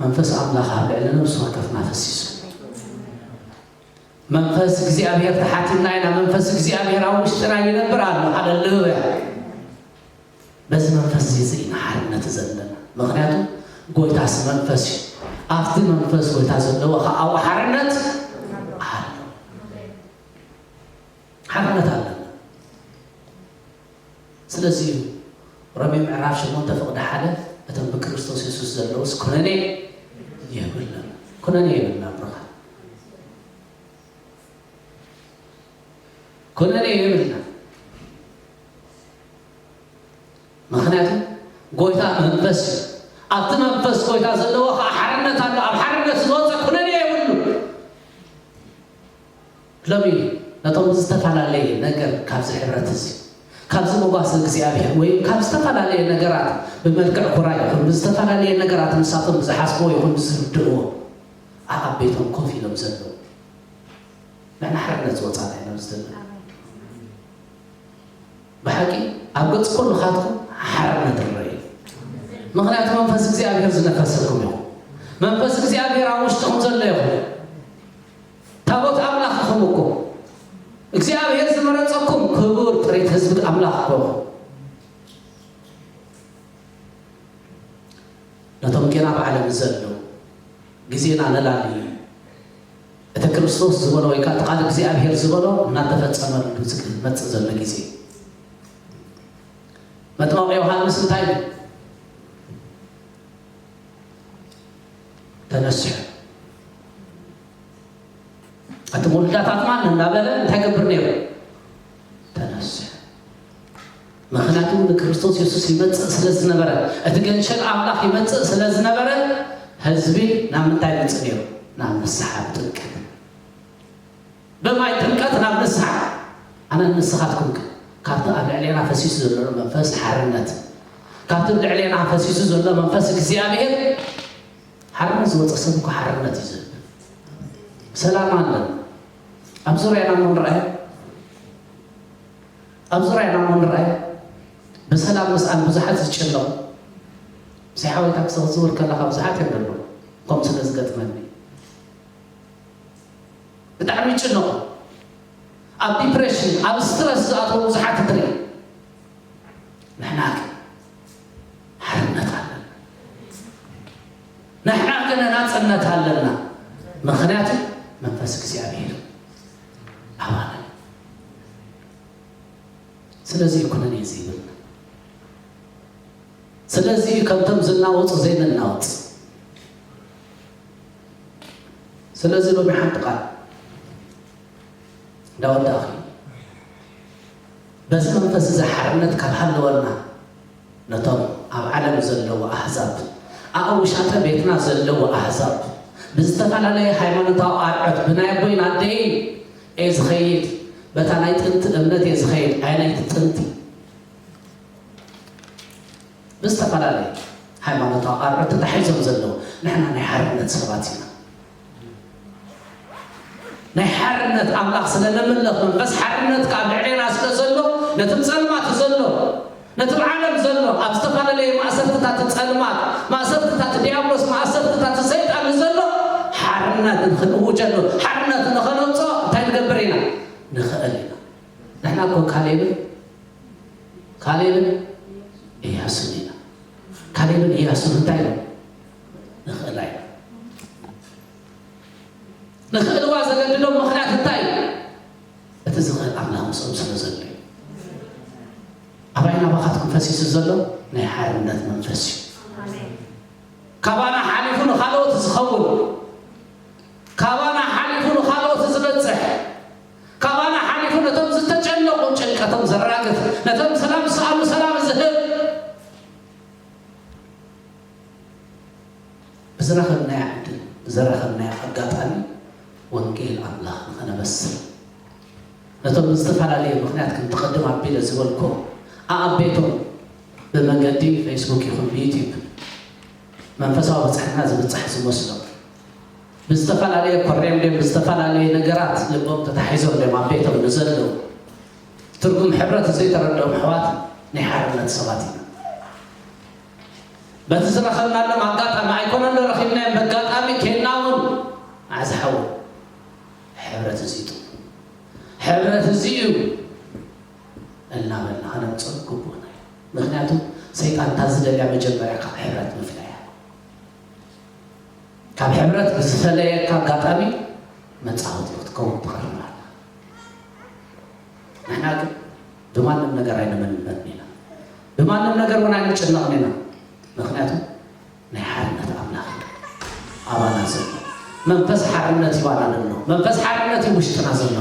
መንፈስ ኣምላኽ ኣብ ልዕሊ ነፍሲ ወከፍና ፈሲሱ። መንፈስ እግዚኣብሔር ተሓቲምና ኢና። መንፈስ እግዚኣብሔር ኣብ ውሽጥና ይነብር ኣሎ። ሃሌሉያ። በዚ መንፈስ እዚ ኢና ሓርነት ዘለና። ምኽንያቱ ጎይታስ መንፈስ እዩ። ኣብቲ መንፈስ ጎይታ ዘለዎ ኸዓ ኣብኡ ሓርነት ኣሎ። ሓርነት ኣለና። ስለዚ እዩ ሮሜ ምዕራፍ ሸሞንተ ፍቕዲ ሓደ፣ እቶም ብክርስቶስ የሱስ ዘለውስ ኩነኔ የብሎም። ኩነኔ የብልና ብሩኻት። ኩነኔ የብልና። ምኽንያቱ ጎይታ መንፈስ እዩ። ኣብቲ መንፈስ ጎይታ ዘለዎ ኸዓ ሓርነት ኣሎ። ኣብ ሓርነት ዝወፀ ኩነኔ የብሉ። ሎሚ ነቶም ዝተፈላለየ ነገር ካብዚ ሕብረት እዚ፣ ካብዚ ሞጓሰ እግዚኣብሔር ወይ ካብ ዝተፈላለየ ነገራት ብመልክዕ ኩራ ይኹን ብዝተፈላለየ ነገራት ንሳቶም ዝሓስብዎ ይኹን ዝርድእዎ ኣብ ቤቶም ኮፍ ኢሎም ዘለዉ ንሕና ሓርነት ዝወፃና ኢና ኣብዚ ዘለና። ብሓቂ ኣብ ገጽ ኩሉ ኻትኩም ሓርነት ይረኣይ። ምኽንያቱ መንፈስ እግዚኣብሔር ዝነፈሰኩም ኢኹም። መንፈስ እግዚኣብሔር ኣብ ውሽጥኹም ዘሎ ኢኹም። ታቦት ኣምላኽ ኢኹም እኮ። እግዚኣብሔር ዝመረጸኩም ክቡር ጥሪት ህዝቢ ኣምላኽ እኮ ኢኹም። ነቶም ጌና ኣብ ዓለም ዘለዉ ግዜና ነላሊ እዩ። እቲ ክርስቶስ ዝበሎ ወይ ከዓ እቲ ቃል እግዚኣብሔር ዝበሎ እናተፈጸመሉ ዝመጽእ ዘሎ ግዜ። መጥመቕ ዮሃንስ እንታይ ኢሉ? ተነስሑ። ኣቲ ውሉዳት ኣትማን እናበለ እንታይ ገብር ነይሩ? ተነስሑ። ምኽንያቱ ንክርስቶስ የሱስ ይመጽእ ስለ ዝነበረ፣ እቲ ገንሸል ኣምላኽ ይመጽእ ስለ ዝነበረ፣ ህዝቢ ናብ ምንታይ ይመጽእ ነይሩ? ናብ ንስሓ ብጥምቀት። ብማይ ጥምቀት ናብ ንስሓ። ኣነ ንስኻትኩም ከ ካብቲ ኣብ ልዕሌና ፈሲሱ ዘሎ መንፈስ ሓርነት፣ ካብቲ ኣብ ልዕሌና ፈሲሱ ዘሎ መንፈስ እግዚኣብሔር ሓርነት ዝወፀ ሰብ እኮ ሓርነት እዩ ዝህብ። ሰላም ኣለ። ኣብ ዙርያና እሞ ንረኣዮ፣ ኣብ ዙርያና እሞ ንረኣዮ። ብሰላም ምስኣን ብዙሓት ዝጭነቑ። ምሳይ ሓወይ ታክሲ ክትዝውር ከለኻ ብዙሓት እዮም ዘለዉ። ከምኡ ስለ ዝገጥመኒ ብጣዕሚ ይጭነቑ። ኣብ ዲፕሬሽን፣ ኣብ ስትረስ ዝኣተዉ ብዙሓት ትርኢ። ንሕና ግን ሓርነት ኣለና። ንሕና ግን ናጽነት ኣለና። ምኽንያቱ መንፈስ እግዚኣብሔር ኣባና። ስለዚ ኩነኔ ዘይብልና። ስለዚ ከምቶም ዝናወጹ ዘይንናወጽ። ስለዚ ሎሚ ሓንቲ ቃል እንዳወዳእኺ፣ በዚ መንፈስ እዚ ሓርነት ካብ ሃለወና፣ ነቶም ኣብ ዓለም ዘለዉ ኣህዛብ፣ ኣብ ውሻጠ ቤትና ዘለዉ ኣህዛብ፣ ብዝተፈላለየ ሃይማኖታዊ ኣርዑት ብናይ ኣቦይን ኣደይን እየ ዝኸይድ፣ በታ ናይ ጥንቲ እምነት እየ ዝኸይድ፣ ኣይ ናይቲ ጥንቲ ብዝተፈላለየ ሃይማኖታዊ ኣርዑት ተታሒዞም ዘለዉ፣ ንሕና ናይ ሓርነት ሰባት ኢና። ናይ ሓርነት ኣምላኽ ስለ ነምልኽ፣ መንፈስ ሓርነት ከኣ ኣብ ልዕሌና ስለ ዘሎ፣ ነቲ ጸልማት ዘሎ፣ ነቲ ኣብ ዓለም ዘሎ፣ ኣብ ዝተፈላለየ ማእሰርትታት ጸልማት፣ ማእሰርትታት ዲያብሎስ፣ ማእሰርትታት ሰይጣን ዘሎ ሓርነት ንኽንእውጀሉ፣ ሓርነት ንኸነውጽኦ እንታይ ንገብር ኢና? ንኽእል ኢና። ንሕና እኮ ካሌብን ካሌብን ኢያሱን ኢና። ካሌብን ኢያሱን እንታይ ኢሎም? ንኽእላ ኢና። ንኽእልዋ ዘገድዶም ምኽንያት እንታይ እዩ? እቲ ዝኽእል ኣምላኽ ምስኦም ስለ ዘሎ እዩ። ኣባይን ኣባኻትኩም ፈሲሱ ዘሎ ናይ ሓርነት መንፈስ እዩ። ካባና ሓሊፉ ንኻልኦት ዝኸውን፣ ካባና ሓሊፉ ንኻልኦት ዝበጽሕ፣ ካባና ሓሊፉ ነቶም ዝተጨነቑ ጭንቀቶም ዘራግፍ፣ ነቶም ሰላም ዝሰኣኑ ሰላም ዝህብ፣ ብዝረኸብናዮ ዕድል፣ ብዝረኸብናዮ ኣጋጣሚ ወንጌል ኣምላኽ ንኸነበስር፣ ነቶም ብዝተፈላለየ ምኽንያት፣ ከምቲ ቅድም ኣቢለ ዝበልኩ፣ ኣኣብ ቤቶም ብመገዲ ፌስቡክ ይኹን ብዩቲዩብ መንፈሳዊ ብጽሕና ዝብጻሕ ዝመስሎም፣ ብዝተፈላለየ ኮሬም ድዮም ብዝተፈላለየ ነገራት ልቦም ተታሒዞም ድዮም ኣብ ቤቶም ንዘለዉ፣ ትርጉም ሕብረት ዘይተረድኦም ኣሕዋት ናይ ሓርነት ሰባት ኢና። በቲ ዝረኸብናሎም ኣጋጣሚ ኣይኮነን ዶ ረኺብናዮም፣ በጋጣሚ ኬንና እውን፣ መዓዝ ሓው፣ ሕብረት እዚ እዩ ጥቕሙ። ሕብረት እዚ እዩ እናበልና ከነምፅኦ ግቡእና እዩ። ምኽንያቱ ሰይጣን እታ ዝደልያ መጀመርያ ካብ ሕብረት ምፍላይ እያ። ካብ ሕብረት ብዝፈለየካ ኣጋጣሚ መጻወቲ ክትከውን ትቐርብ ኣላ። ንሕና ግን ብማንም ነገር ኣይንምንመን ኢና። ብማንም ነገር እውን ኣይንጭነቕን ኢና። ምኽንያቱ ናይ ሓርነት ኣምላኽ እዩ ኣባና ዘሎ። መንፈስ ሓርነት እዩ ኣባና ዘሎ። መንፈስ ሓርነት እዩ ውሽጥና ዘሎ።